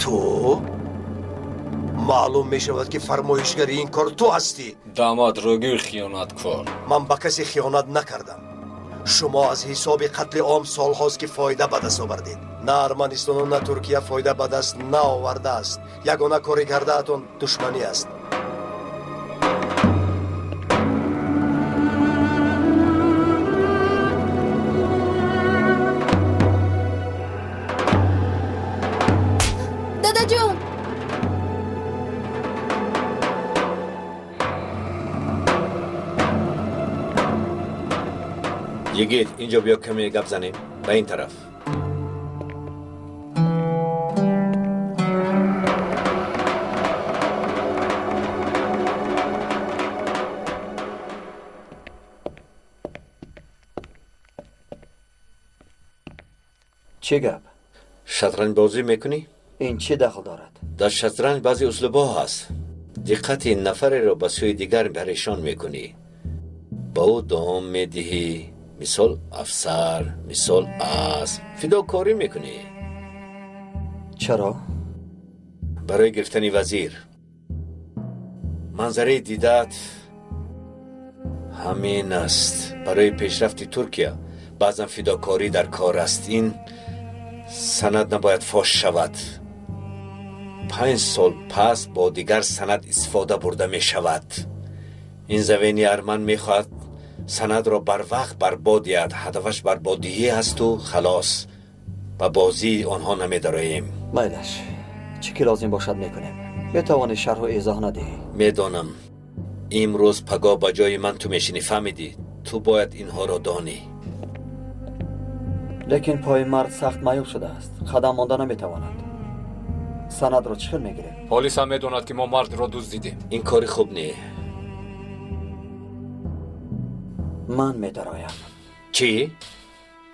Ту маълум мешавад, ки фармоишгари ин кор ту ҳастӣ. Дамад рӯгӯй, хиёнаткор. Ман ба касе хиёнат накардам. Шумо аз ҳисоби қатли ом солҳост, ки фоида ба даст овардед. На Арманистону на Туркия фоида ба даст наовардааст. Ягона кори кардаатон душманӣ аст. Дадаҷон! Йигит, инҷо биё, каме гап занем. Ба ин тараф. Чӣ гап? Шатранҷбозӣ мекунӣ? Ин чӣ дахл дорад? Дар шатранҷ баъзе услубҳо ҳаст. Диққати нафареро ба сӯи дигар парешон мекунӣ, ба ӯ дом медиҳӣ, мисол афсар, мисол асп. Фидокорӣ мекунӣ. Чаро? Барои гирифтани вазир. Манзараи дидаат ҳамин аст. Барои пешрафти Туркия баъзан фидокорӣ дар кор аст. Ин санад набояд фош шавад. 5 сол пас бо дигар санад истифода бурда мешавад. Ин Завени арман мехоҳад санадро барвақт барбод диҳад. Ҳадафаш барбоддиҳӣ ҳасту халос. Ба бозии онҳо намедароем. Майлаш, чӣ ки лозим бошад мекунем. Метавонӣ шарҳу эзоҳ надиҳӣ. Медонам, имрӯз пагоҳ ба ҷои ман ту мешинӣ, фаҳмидӣ? Ту бояд инҳоро донӣ. Лекин пои мард сахт маъюб шудааст, қадам монда наметавонад. Санадро чӣ хел мегирем? Полис ҳам медонад, ки мо мардро дуздидем. Ин кори хуб не. Ман медароям. Чӣ?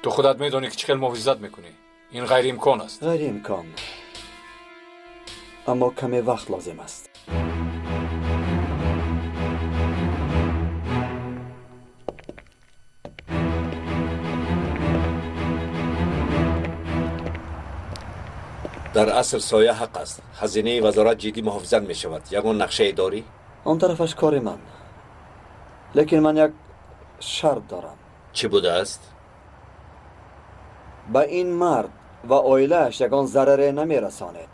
Ту худат медонӣ, ки чӣ хел муҳофизат мекунӣ. Ин ғайриимкон аст. Ғайриимкон, аммо каме вақт лозим аст. Дар асл соя ҳақ аст. Хазинаи вазорат ҷиддӣ муҳофизат мешавад. Ягон нақшае дорӣ? Он тарафаш кори ман. Лекин ман як шарт дорам. Чӣ будааст? Ба ин мард ва оилааш ягон зараре намерасонед.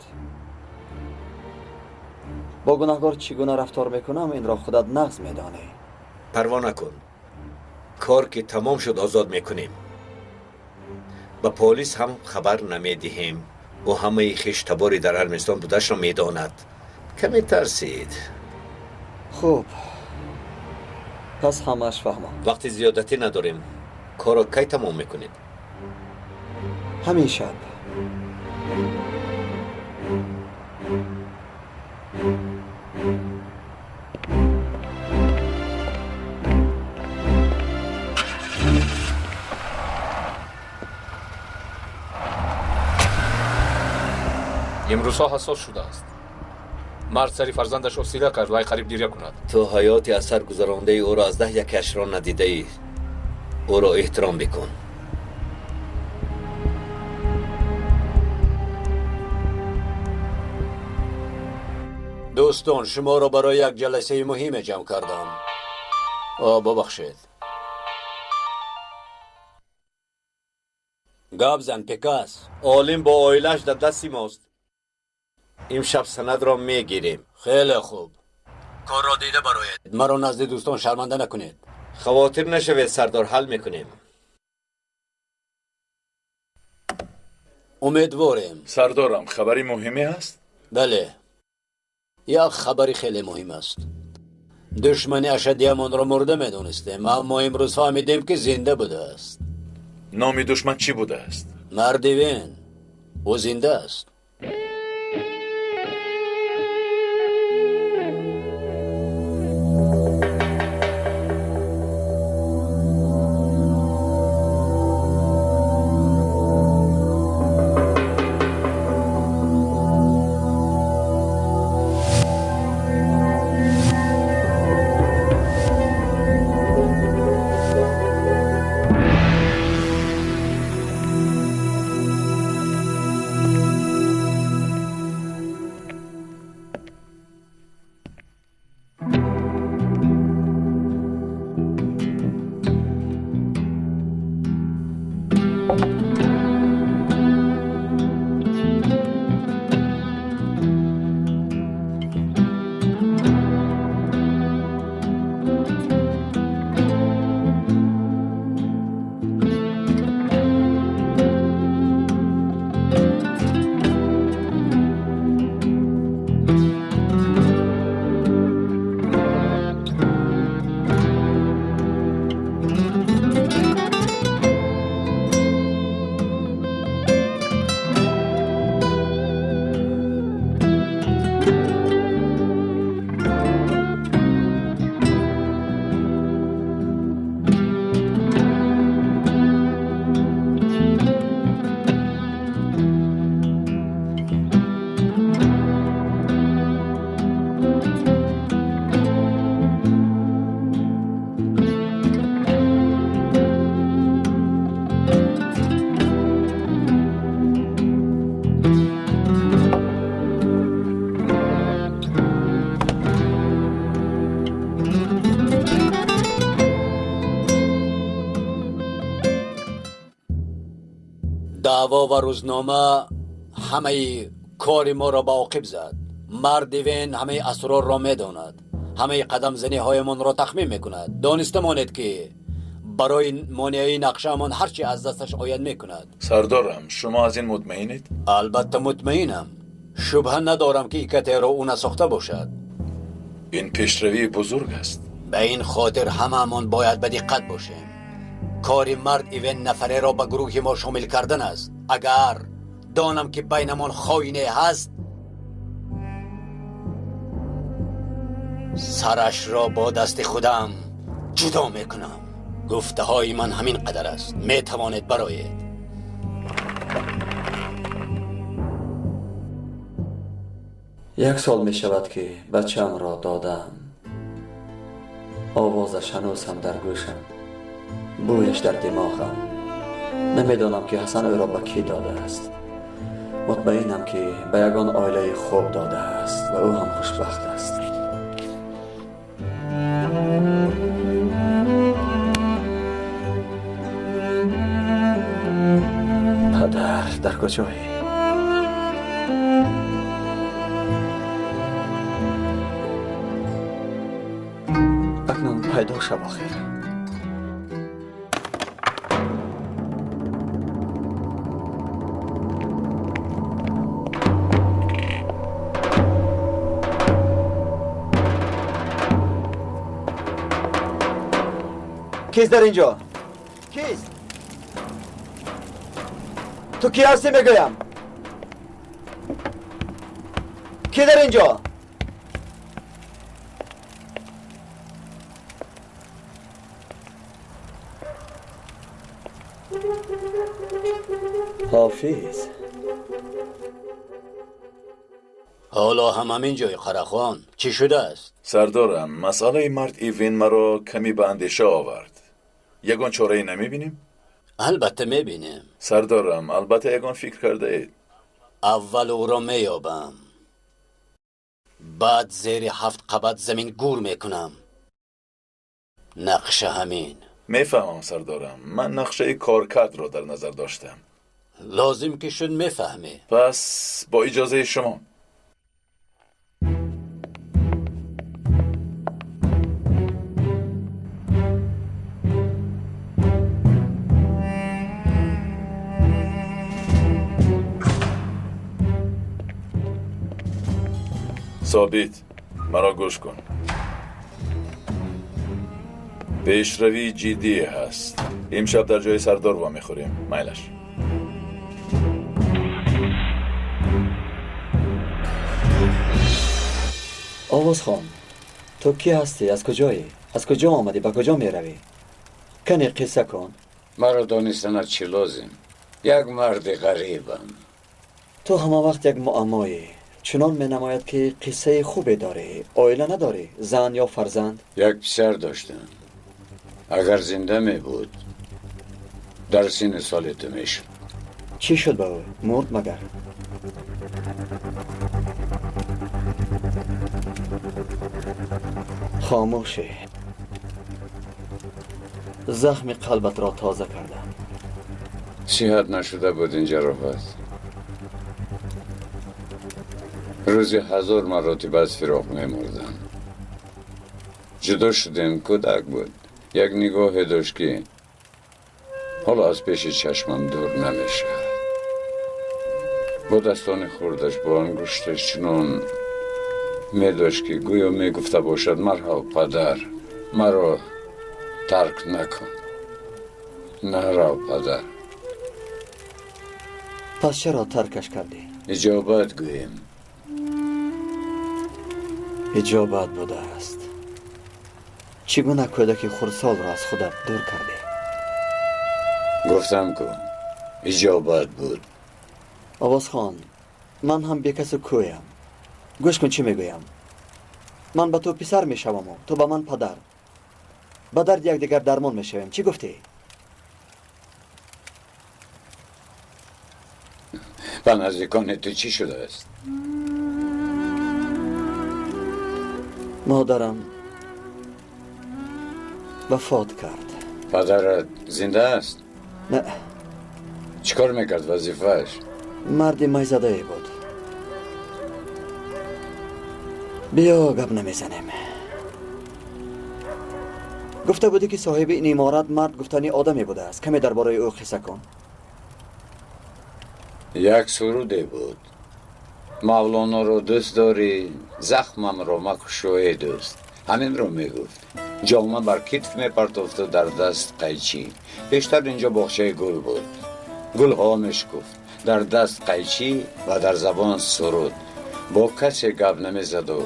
Бо гунаҳгор чӣ гуна рафтор мекунам, инро худат нағз медонӣ. Парво накун. Кор ки тамом шуд, озод мекунем. Ба полис ҳам хабар намедиҳем. Ӯ ҳамаи хештабори дар Арманистон будашро медонад. Каме тарсид. Хуб, пас ҳамааш фаҳмам. Вақти зиёдатӣ надорем. Корро кай тамом мекунед? Ҳамин шаб. Имрӯзҳо ҳассос шудааст. Мард сари фарзандашро сила кард, вай қариб гиря кунад. Ту ҳаёти аз сар гузарондаи ӯро аз 10 якашро надидаӣ. Ӯро эҳтиром бикун. Дӯстон, шуморо барои як ҷаласаи муҳиме ҷамъ кардам. Бубахшед. Гап зан, Пекас. Олим бо оилааш дар дасти мост. Имшаб санадро мегирем. Хеле хуб. Корро дида бароед. Маро назди дӯстон шарманда накунед. Хавотир нашавед, сардор, ҳал мекунем. Умедворем. Сардорам, хабари муҳиме ҳаст? Бале. Як хабари хеле муҳим аст. Душмани ашаддиамонро мурда медонистем, аммо имрӯз фаҳмидем, ки зинда будааст. Номи душман чӣ будааст? Марди Вен. Ӯ зинда аст. Даъво ва рӯзнома ҳамаи кори моро ба оқиб зад. Марди Вен ҳамаи асрорро медонад, ҳамаи қадамзаниҳоямонро тахмин мекунад. Дониста монед, ки барои монеаи нақшаамон ҳар чи аз дасташ ояд мекунад. Сардорам, шумо аз ин мутмаинед? Албатта мутмаинам. Шубҳа надорам, ки ИКТ-ро ӯ насохта бошад. Ин пешравии бузург аст. Ба ин хотир ҳамаамон бояд ба диққат бошем. Кори мард Ивен нафареро ба гурӯҳи мо шомил кардан аст. Агар донам, ки байнамон хоине ҳаст, сарашро бо дасти худам ҷудо мекунам. Гуфтаҳои ман ҳамин қадар аст. Метавонед бароед. Як сол мешавад, ки бачаамро додам. Овозаш ҳанӯз ҳам дар гӯшам, бӯяш дар димоғам. Намедонам, ки Ҳасан ӯро ба кӣ додааст. Мутмаинам, ки ба ягон оилаи хуб додааст ва ӯ ҳам хушбахт аст. Падар, дар куҷоӣ? Акнун пайдо шав охир. Кист дар инҷо? Кист? Ту кӣ ҳастӣ мегӯям? Кӣ дар инҷо? Ҳофиз. Ҳоло ҳам ҳамин ҷой Қарахон. Чӣ шудааст? Сардорам, масъалаи мард Ивин маро каме ба андеша овард. Ягон чорае намебинем? Албатта мебинем. Сардорам, албатта ягон фикр кардаед. Аввал ӯро меёбам, баъд зери 7 қабат замин гур мекунам. Нақша ҳамин. Мефаҳмам, сардорам. Ман нақшаи коркардро дар назар доштам. Лозим ки шуд мефаҳмӣ. Пас бо иҷозаи шумо. Собит, маро гӯш кун. Пешравии ҷиддие ҳаст. Имшаб дар ҷои сардор вомехӯрем. Майлаш. Овозхон, ту кӣ ҳастӣ? Аз куҷоӣ? Аз куҷо омадӣ? Ба куҷо меравӣ? Кане қисса кун. Маро донистанат чӣ лозим? Як марди ғарибам. Ту ҳама вақт як муаммоӣ. Чунон менамояд, ки қиссаи хубе дорӣ. Оила надорӣ? Зан ё фарзанд? Як писар доштам. Агар зинда мебуд, дар синни соли ту мешуд. Чӣ шуд ба ӯ? Мурд магар? Хомӯшӣ. Захми қалбатро тоза кардам. Сиҳат нашуда буд ин ҷароҳат. Рӯзи 1000 маротиба аз фироқ мемурдам. Ҷудо шудем, кӯдак буд. Як нигоҳе дошт, ки ҳоло аз пеши чашмам дур намешавад. Бо дастони хурдаш, бо ангушташ чунон медошт, ки гӯё мегуфта бошад: марҳав падар, маро тарк накун, нарав падар. Пас чаро таркаш кардӣ? Иҷобат гӯем. Иҷобат будааст. Чӣ гуна кӯдаки хурдсолро аз худат дур кардӣ? Гуфтам ку, иҷобат буд. Овозхон, ман ҳам бекасу кӯям. Гӯш кун чӣ мегӯям. Ман ба ту писар мешаваму ту ба ман падар. Ба дарди якдигар дармон мешавем. Чӣ гуфтӣ? Ба наздикони ту чӣ шудааст? Модарам вафот кард. Падарат зинда аст? Не. Чӣ кор мекард вазифааш? Марди майзадае буд. Биё гап намезанем. Гуфта будӣ, ки соҳиби ин иморат мард гуфтани одаме будааст. Каме дар бораи ӯ қисса кун. Як суруде буд. Мавлоноро дӯст дорӣ, захмамро макушо, эй дӯст. Ҳаминро мегуфт. Ҷома бар китф мепартофту дар даст қайчӣ. Бештар инҷо боғчаи гул буд. Гулҳо мешкуфт. Дар даст қайчӣ ва дар забон суруд. Бо касе гап намезаду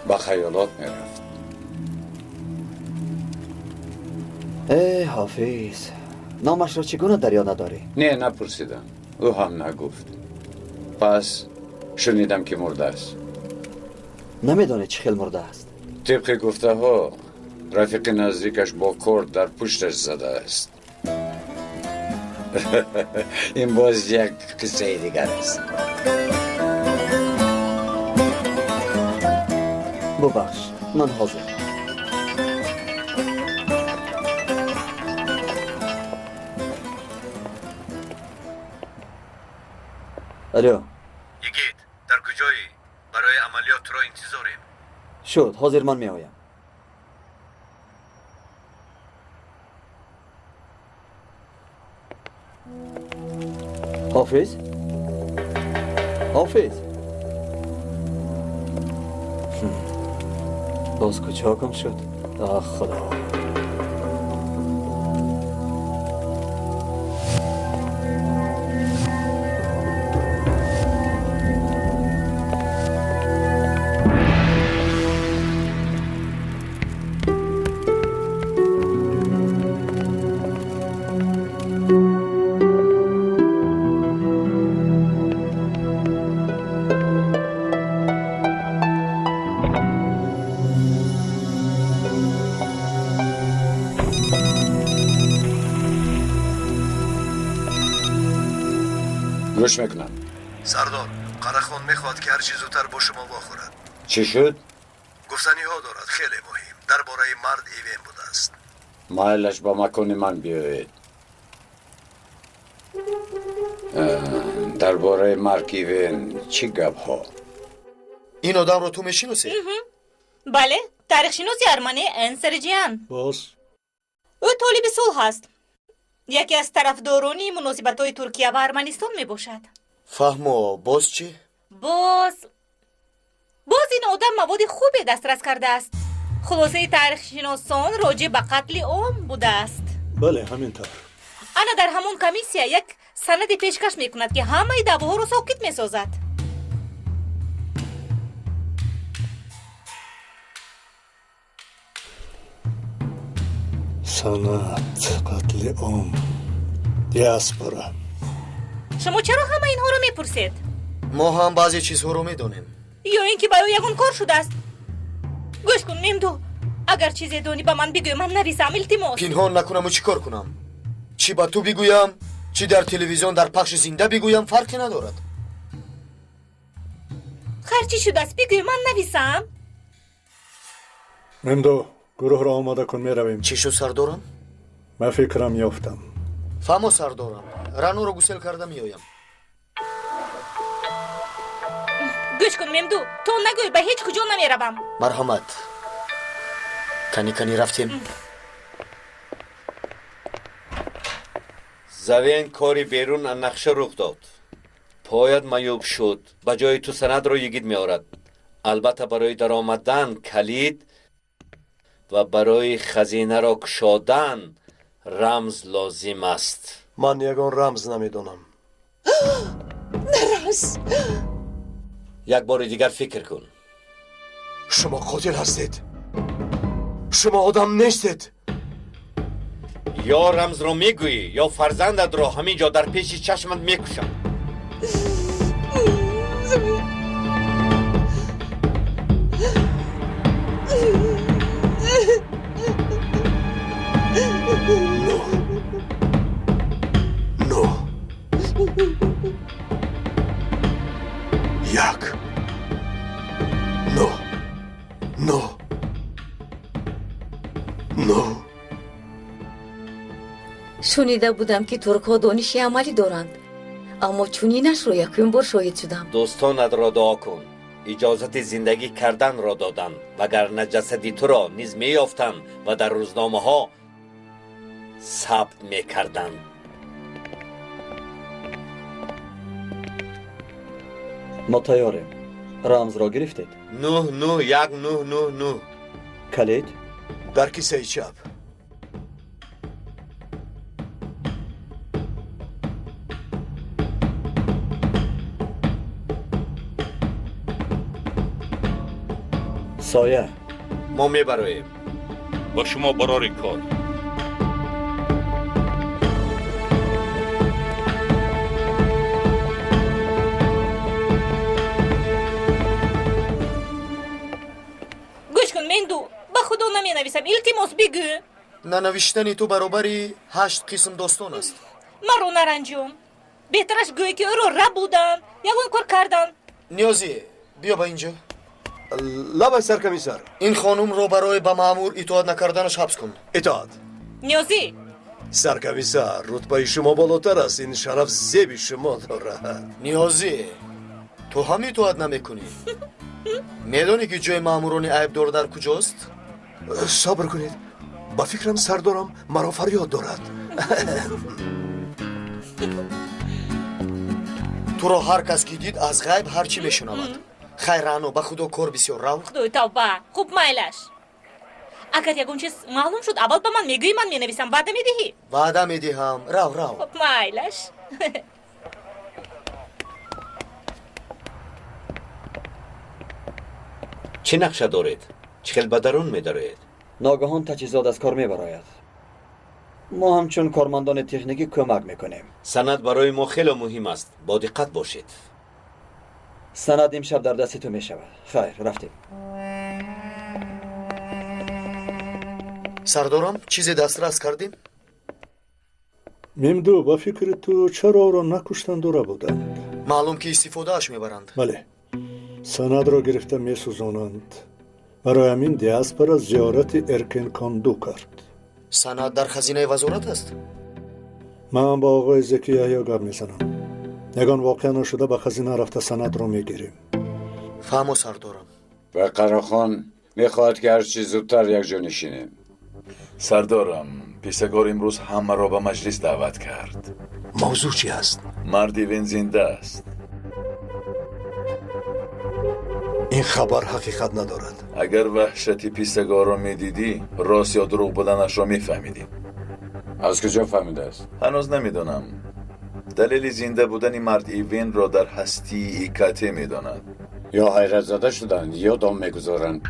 ба хаёлот мерафт. Э, Ҳофиз, номашро чӣ гуна дар ёд надорӣ? Не, напурсидам. Ӯ ҳам нагуфт. Пас шунидам, ки мурдааст. Намедонӣ чӣ хел мурдааст? Тибқи гуфтаҳо, рафиқи наздикаш бо корд дар пушташ задааст. Ин боз як қиссаи дигар аст. Бубахш, ман ҳозир. Алло. Йигит, дар куҷоӣ? Барои амалиёт туро интизорем. Шуд, ҳозир ман меоям. Ҳофиз? Ҳофиз? Боз куҷо гум шуд? Ах, Худо. Гӯш мекунам. Сардор, Қарахон мехоҳад ки ҳарчи зудтар бо шумо вохӯрад. Чӣ шуд? Гуфтаниҳо дорад, хеле муҳим. Дар бораи мард Ивен будааст. Майлаш ба макони ман биёед. Дар бораи марг Ивен чӣ гапҳо? Ин одамро ту мешиносӣ? Бале, таърихшиноси арманӣ Энсерҷиан. Боз? Ӯ толиби сулҳ аст. Яке аз тарафдорони муносибатҳои Туркия ва Арманистон мебошад. Фаҳмо, боз чӣ? Боз ин одам маводи хубе дастрас кардааст. Хулосаи таърихшиносон роҷеъ ба қатли ом будааст. Бале, ҳамин тавр. Ана дар ҳамон комиссия як санаде пешкаш мекунад, ки ҳамаи даъвоҳоро сокит месозад. Санад, қатли ом, диаспора. Шумо чаро ҳама инҳоро мепурсед? Мо ҳам баъзе чизҳоро медонем. Ё ин ки ба ӯ ягон кор шудааст? Гӯш кун, Мемду, агар чизе донӣ ба ман бигӯ, ман нависам, илтимос. Пинҳон накунаму чӣ кор кунам? Чӣ ба ту бигӯям, чӣ дар телевизион дар пахши зинда бигӯям, фарқе надорад. Хайр, чӣ шудааст? Бигӯ, ман нависам. Мемду, гурӯҳро омода кун, меравем. Чӣ шуд, сардорам? Ман фикрам ёфтам. Фаҳмо, сардорам, Раноро гусел карда меоям. Гӯш кун, Мемду, то нагӯй ба ҳеҷ куҷо намеравам. Марҳамат. Кани кани рафтем. Завен кори берун аз нақша рух дод. Поят маъюб шуд. Ба ҷои ту санадро йигит меорад. Албатта барои даромадан калид ва барои хазинаро кушодан рамз лозим аст. Ман ягон рамз намедонам. Нарас! Як бори дигар фикр кун. Шумо қотил ҳастед. Шумо одам нестед. Ё рамзро мегӯӣ, ё фарзандатро ҳамин ҷо дар пеши чашмат мекушам. 9 1 9 9 9. Шунида будам, ки туркҳо дониши амалӣ доранд, аммо чунинашро якум бор шоҳид шудам. Дӯстонатро дуо кун, иҷозати зиндагӣ карданро доданд, вагарна ҷасади туро низ меёфтанд ва дар рӯзномаҳо сабт мекарданд. Мо тайёрем. Рамзро гирифтед? 9 9 1 9 9 9. Калид? Дар кисаи чап. Соя. Мо мебароем. Бо шумо барори кор. Гӯш кун, Менду, ба Худо наменависам, илтимос бигӯ. Нанавиштани ту баробари 8 қисм достон аст. Маро наранҷон. Беҳтараш гӯе ки ӯро рабуданд, ягон кор карданд. Ниёзӣ, биё ба инҷо. Лабай, саркомиссар. Ин хонумро барои ба маъмур итоат накарданаш ҳабс кун. Итоат. Ниёзӣ. Саркомиссар, рутбаи шумо болотар аст, ин шараф зеби шумо дорад. Ниёзӣ, ту ҳам итоат намекунӣ. Медонӣ ки ҷои маъмурони айбдор дар куҷост? Сабр кунед, ба фикрам сардорам маро фарёд дорад. Туро ҳар кас ки дид, аз ғайб ҳар чӣ мешунавад. Хайр, Раъно, ба худо кор бисёр, рав. Худои тавба, хуб, майлаш. Агар ягон чиз маълум шуд, аввал ба ман мегӯӣ, ман менависам. Ваъда медиҳӣ? Ваъда медиҳам, рав, рав. Хуб, майлаш. Чӣ нақша доред? Чӣ хел ба дарун медароед? Ногаҳон таҷҳизот аз кор мебарояд. Мо ҳамчун кормандони техникӣ кӯмак мекунем. Санад барои мо хеле муҳим аст, бо диққат бошед. Санад имшаб дар дасти ту мешавад. Хайр, рафтем. Сардорам, чизе дастрас кардем? Мемду, ба фикри ту чаро ӯро накуштанду рабуданд? Маълум ки истифодааш мебаранд. Бале, санадро гирифта месӯзонанд. Барои ҳамин диаспора зиёрати Эркенконду кард. Санад дар хазинаи вазорат аст? Ман бо оғои Зеки Яҳё гап мезанам. Ягон воқеа нашуда ба хазина рафта санадро мегирем. Фаҳмо, сардорам. Ва Қарахон мехоҳад ки ҳарчи зудтар якҷо нишинем. Сардорам, писагор имрӯз ҳамаро ба маҷлис даъват кард. Мавзӯъ чи аст? Марди Вен зинда аст. Ин хабар ҳақиқат надорад. Агар ваҳшати писагорро медидӣ, рост ё дурӯғ буданашро мефаҳмидӣ. Аз куҷо фаҳмидааст? Ҳанӯз намедонам. Далели зинда будани марди Венро дар ҳастии Икате медонад. Ё ҳайратзада шуданд, ё дом мегузоранд.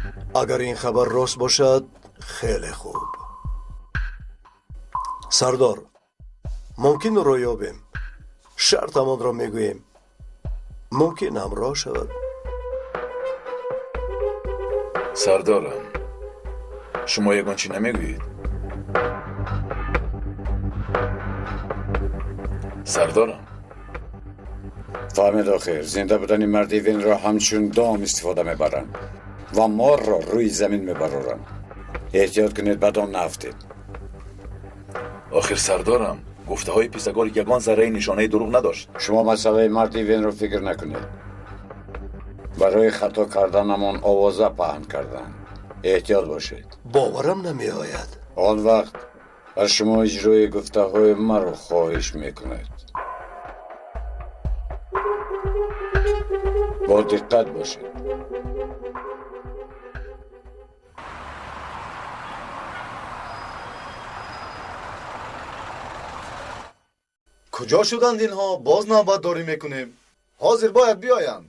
Агар ин хабар рост бошад, хеле хуб. Сардор, мумкин ӯро ёбем. Шартамонро мегӯем. Мумкин ҳамроҳ шавад. Сардорам, шумо ягон чӣ намегӯед? Сардорам. Фаҳмед, охир зинда будани марди Венро ҳамчун дом истифода мебаранд ва морро рӯи замин мебароранд. Эҳтиёт кунед, ба дом наафтед. Охир сардорам, гуфтаҳои писагор ягон зарраи нишонаи дурӯғ надошт. Шумо масъалаи марди Венро фикр накунед. Барои хато карданамон овоза паҳн карданд. Эҳтиёт бошед. Боварам намеояд. Он вақт аз шумо иҷрои гуфтаҳои маро хоҳиш мекунед. Бо диққат бошед. Куҷо шуданд инҳо? Боз навбатдорӣ мекунем. Ҳозир бояд биёянд.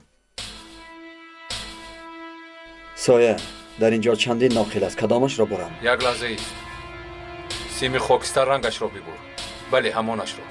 Соя, дар инҷо чандин ноқил аст. Кадомашро бурам? Як лаҳза ист. Сими хокистар рангашро бибур. Бале, ҳамонашро.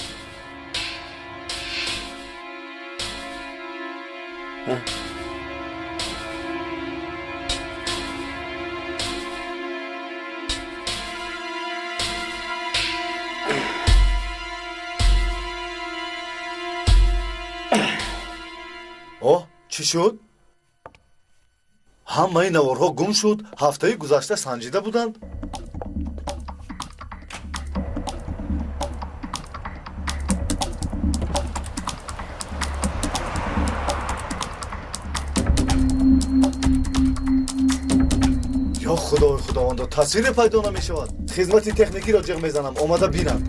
Оҳ, чӣ шуд? Ҳамаи наворҳо гум шуд. Ҳафтаи гузашта санҷида буданд. Ё худои худовандо, тасвире пайдо намешавад. Хизмати техникиро ҷиғ мезанам, омада бинанд.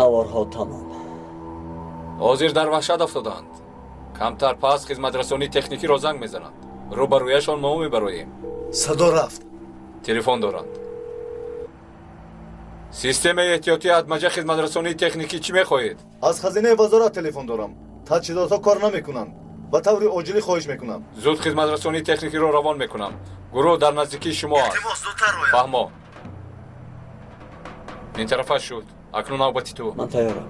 Наворҳо тамом. Ҳозир дар ваҳшат афтодаанд. Камтар пас хизматрасонии техникиро занг мезананд. Рӯбарӯяшон мо мебароем. Садо рафт. Телефон доранд. Системаи эҳтиётии атмаҷа хизматрасонии техникӣ чӣ мехоҳед? Аз хазинаи вазорат телефон дорам. Таҷҳизотҳо кор намекунанд. Ба таври оҷилӣ хоҳиш мекунам. Зуд хизматрасонии техникиро равон мекунам. Гурӯҳ дар наздикии шумо аст. Илтимос, зудтар ояд. Фаҳмо. Ин тарафаш шуд. Акнун навбати ту. Ман тайёрам.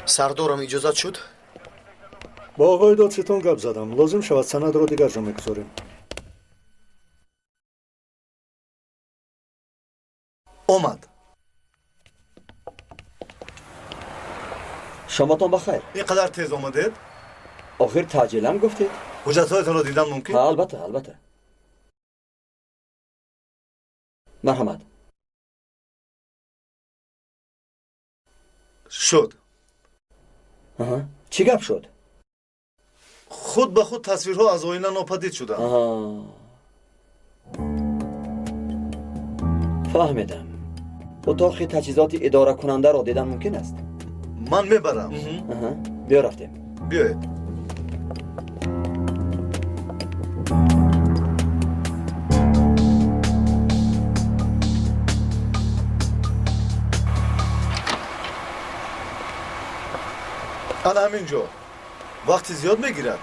Сардорам иҷозат шуд? Бо оғои додситон гап задам. Лозим шавад санадро дигар ҷо мегузорем. Омад. Шоматон бахайр. Ин қадар тез омадед? Охир таъҷилам гуфтед. Ҳуҷҷатҳоятонро дидан мумкин? Албатта, албатта. Марҳамат. Шуд. Чӣ гап шуд? Худ ба худ тасвирҳо аз оина нопадид шуданд. Фаҳмидам. Утоқи таҷҳизоти идоракунандаро дидан мумкин аст? Ман мебарам. Биё рафтем. Биёед. Ана ҳамин ҷо. Вақти зиёд мегирад.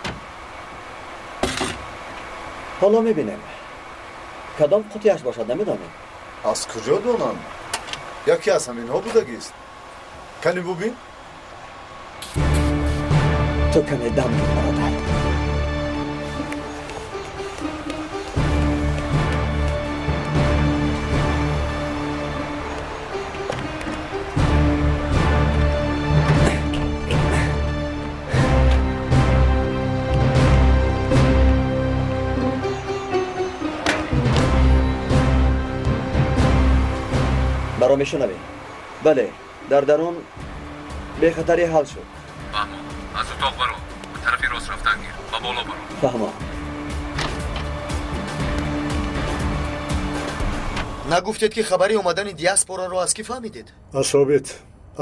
Ҳоло мебинем. Кадом қутияш бошад, намедонем. Аз куҷо донам? Яке аз ҳаминҳо будагист. Кани бубин? Ту каме дам гир, бародар. Маро мешунавӣ? Бале, дар дарун бехатарӣ ҳал шуд. Фаҳмо, аз утоқ баро, ба тарафи рост рафтан гир, ба боло баро. Фаҳмо. Нагуфтед ки хабари омадани диаспораро аз кӣ фаҳмидед? Аз Собит.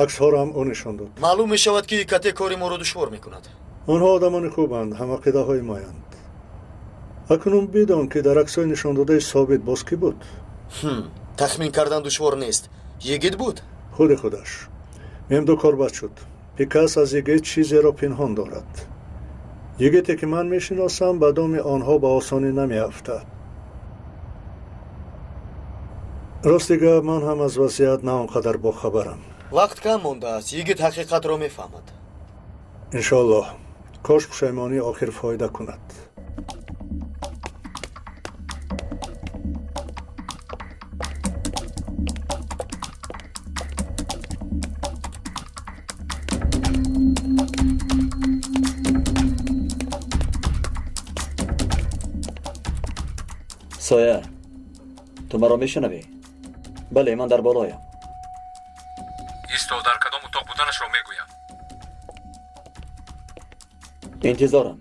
Аксҳоро ҳам ӯ нишон дод. Маълум мешавад ки кате кори моро душвор мекунад. Онҳо одамони хубанд, ҳамақидаҳои моянд. Акнун бидон ки дар аксҳои нишондодаи Собит боз кӣ буд? Тахмин кардан душвор нест. Йигит буд? Худи худаш. Мемду кор бад шуд. Пикас аз йигит чизеро пинҳон дорад. Йигите ки ман мешиносам, ба доми онҳо ба осонӣ намеафтад. Рости гап, ман ҳам аз вазъият на он қадар бохабарам. Вақт кам мондааст. Йигит ҳақиқатро мефаҳмад. Иншоаллоҳ. Кош пушаймонӣ охир фоида кунад. Соя, ту маро мешунавӣ? Бале, ман дар болоям. Исто, дар кадом утоқ буданашро мегӯям. Интизорам.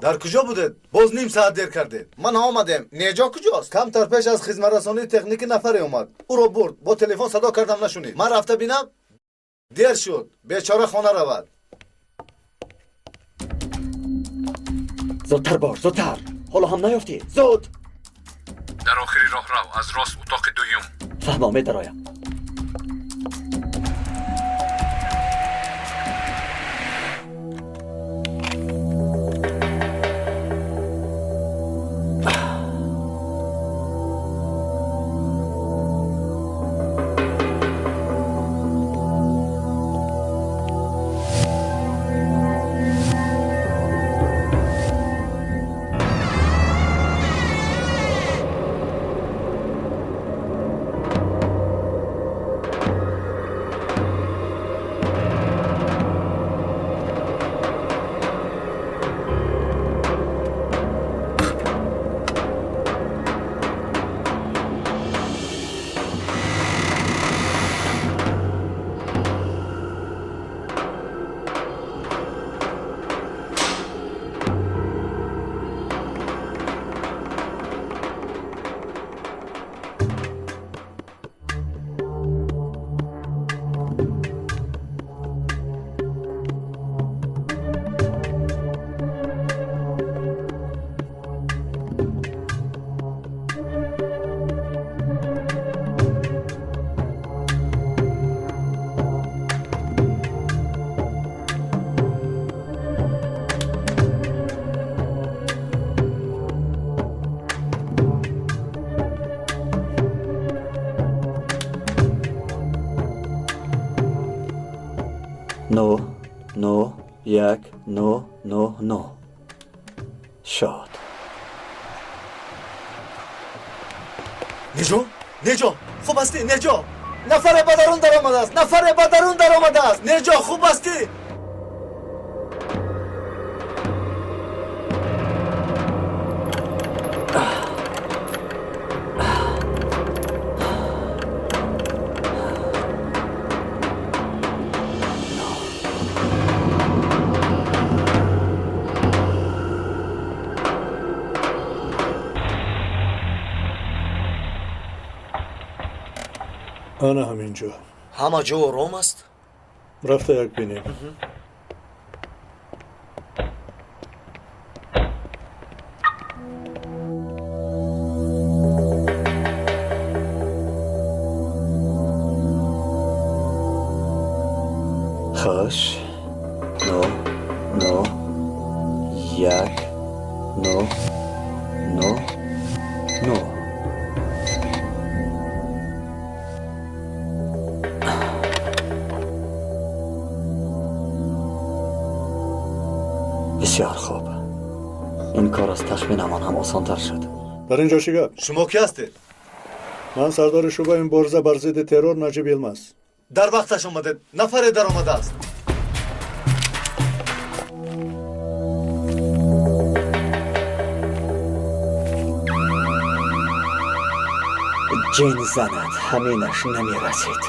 Дар куҷо будед? Боз ним саат дер кардед. Ман омадем. Неҷо куҷост? Камтар пеш аз хизматрасонии техникӣ нафаре омад. Ӯро бурд. Бо телефон садо кардам, нашунид. Ман рафта бинам, дер шуд. Бечора хона равад. Зудтар бош, зудтар. Ҳоло ҳам наёфтӣ. Зуд! Дар охири роҳрав, аз рост утоқи дуюм. Фаҳмо, медароям. 9 9 1 9 9 9. Шод. Неҷо? Неҷо? Хуб ҳастӣ? Неҷо? Нафаре ба дарун даромадааст! Нафаре ба дарун даромадааст! Неҷо, хуб ҳастӣ? Ана ҳамин ҷо. Ҳама ҷо ором аст? Рафта як бинем. Хуш. 9 9 1 9 9 9. Бисёр хуб. Ин кор аз тахминамон ҳам осонтар шуд. Дар ин ҷо чӣ гап? Шумо кӣ ҳастед? Ман сардори шӯъбаи мубориза бар зидди террор Наҷиб Йилмаз. Дар вақташ омадед. Нафаре даромадааст. Ҷин занад, ҳаминаш намерасид.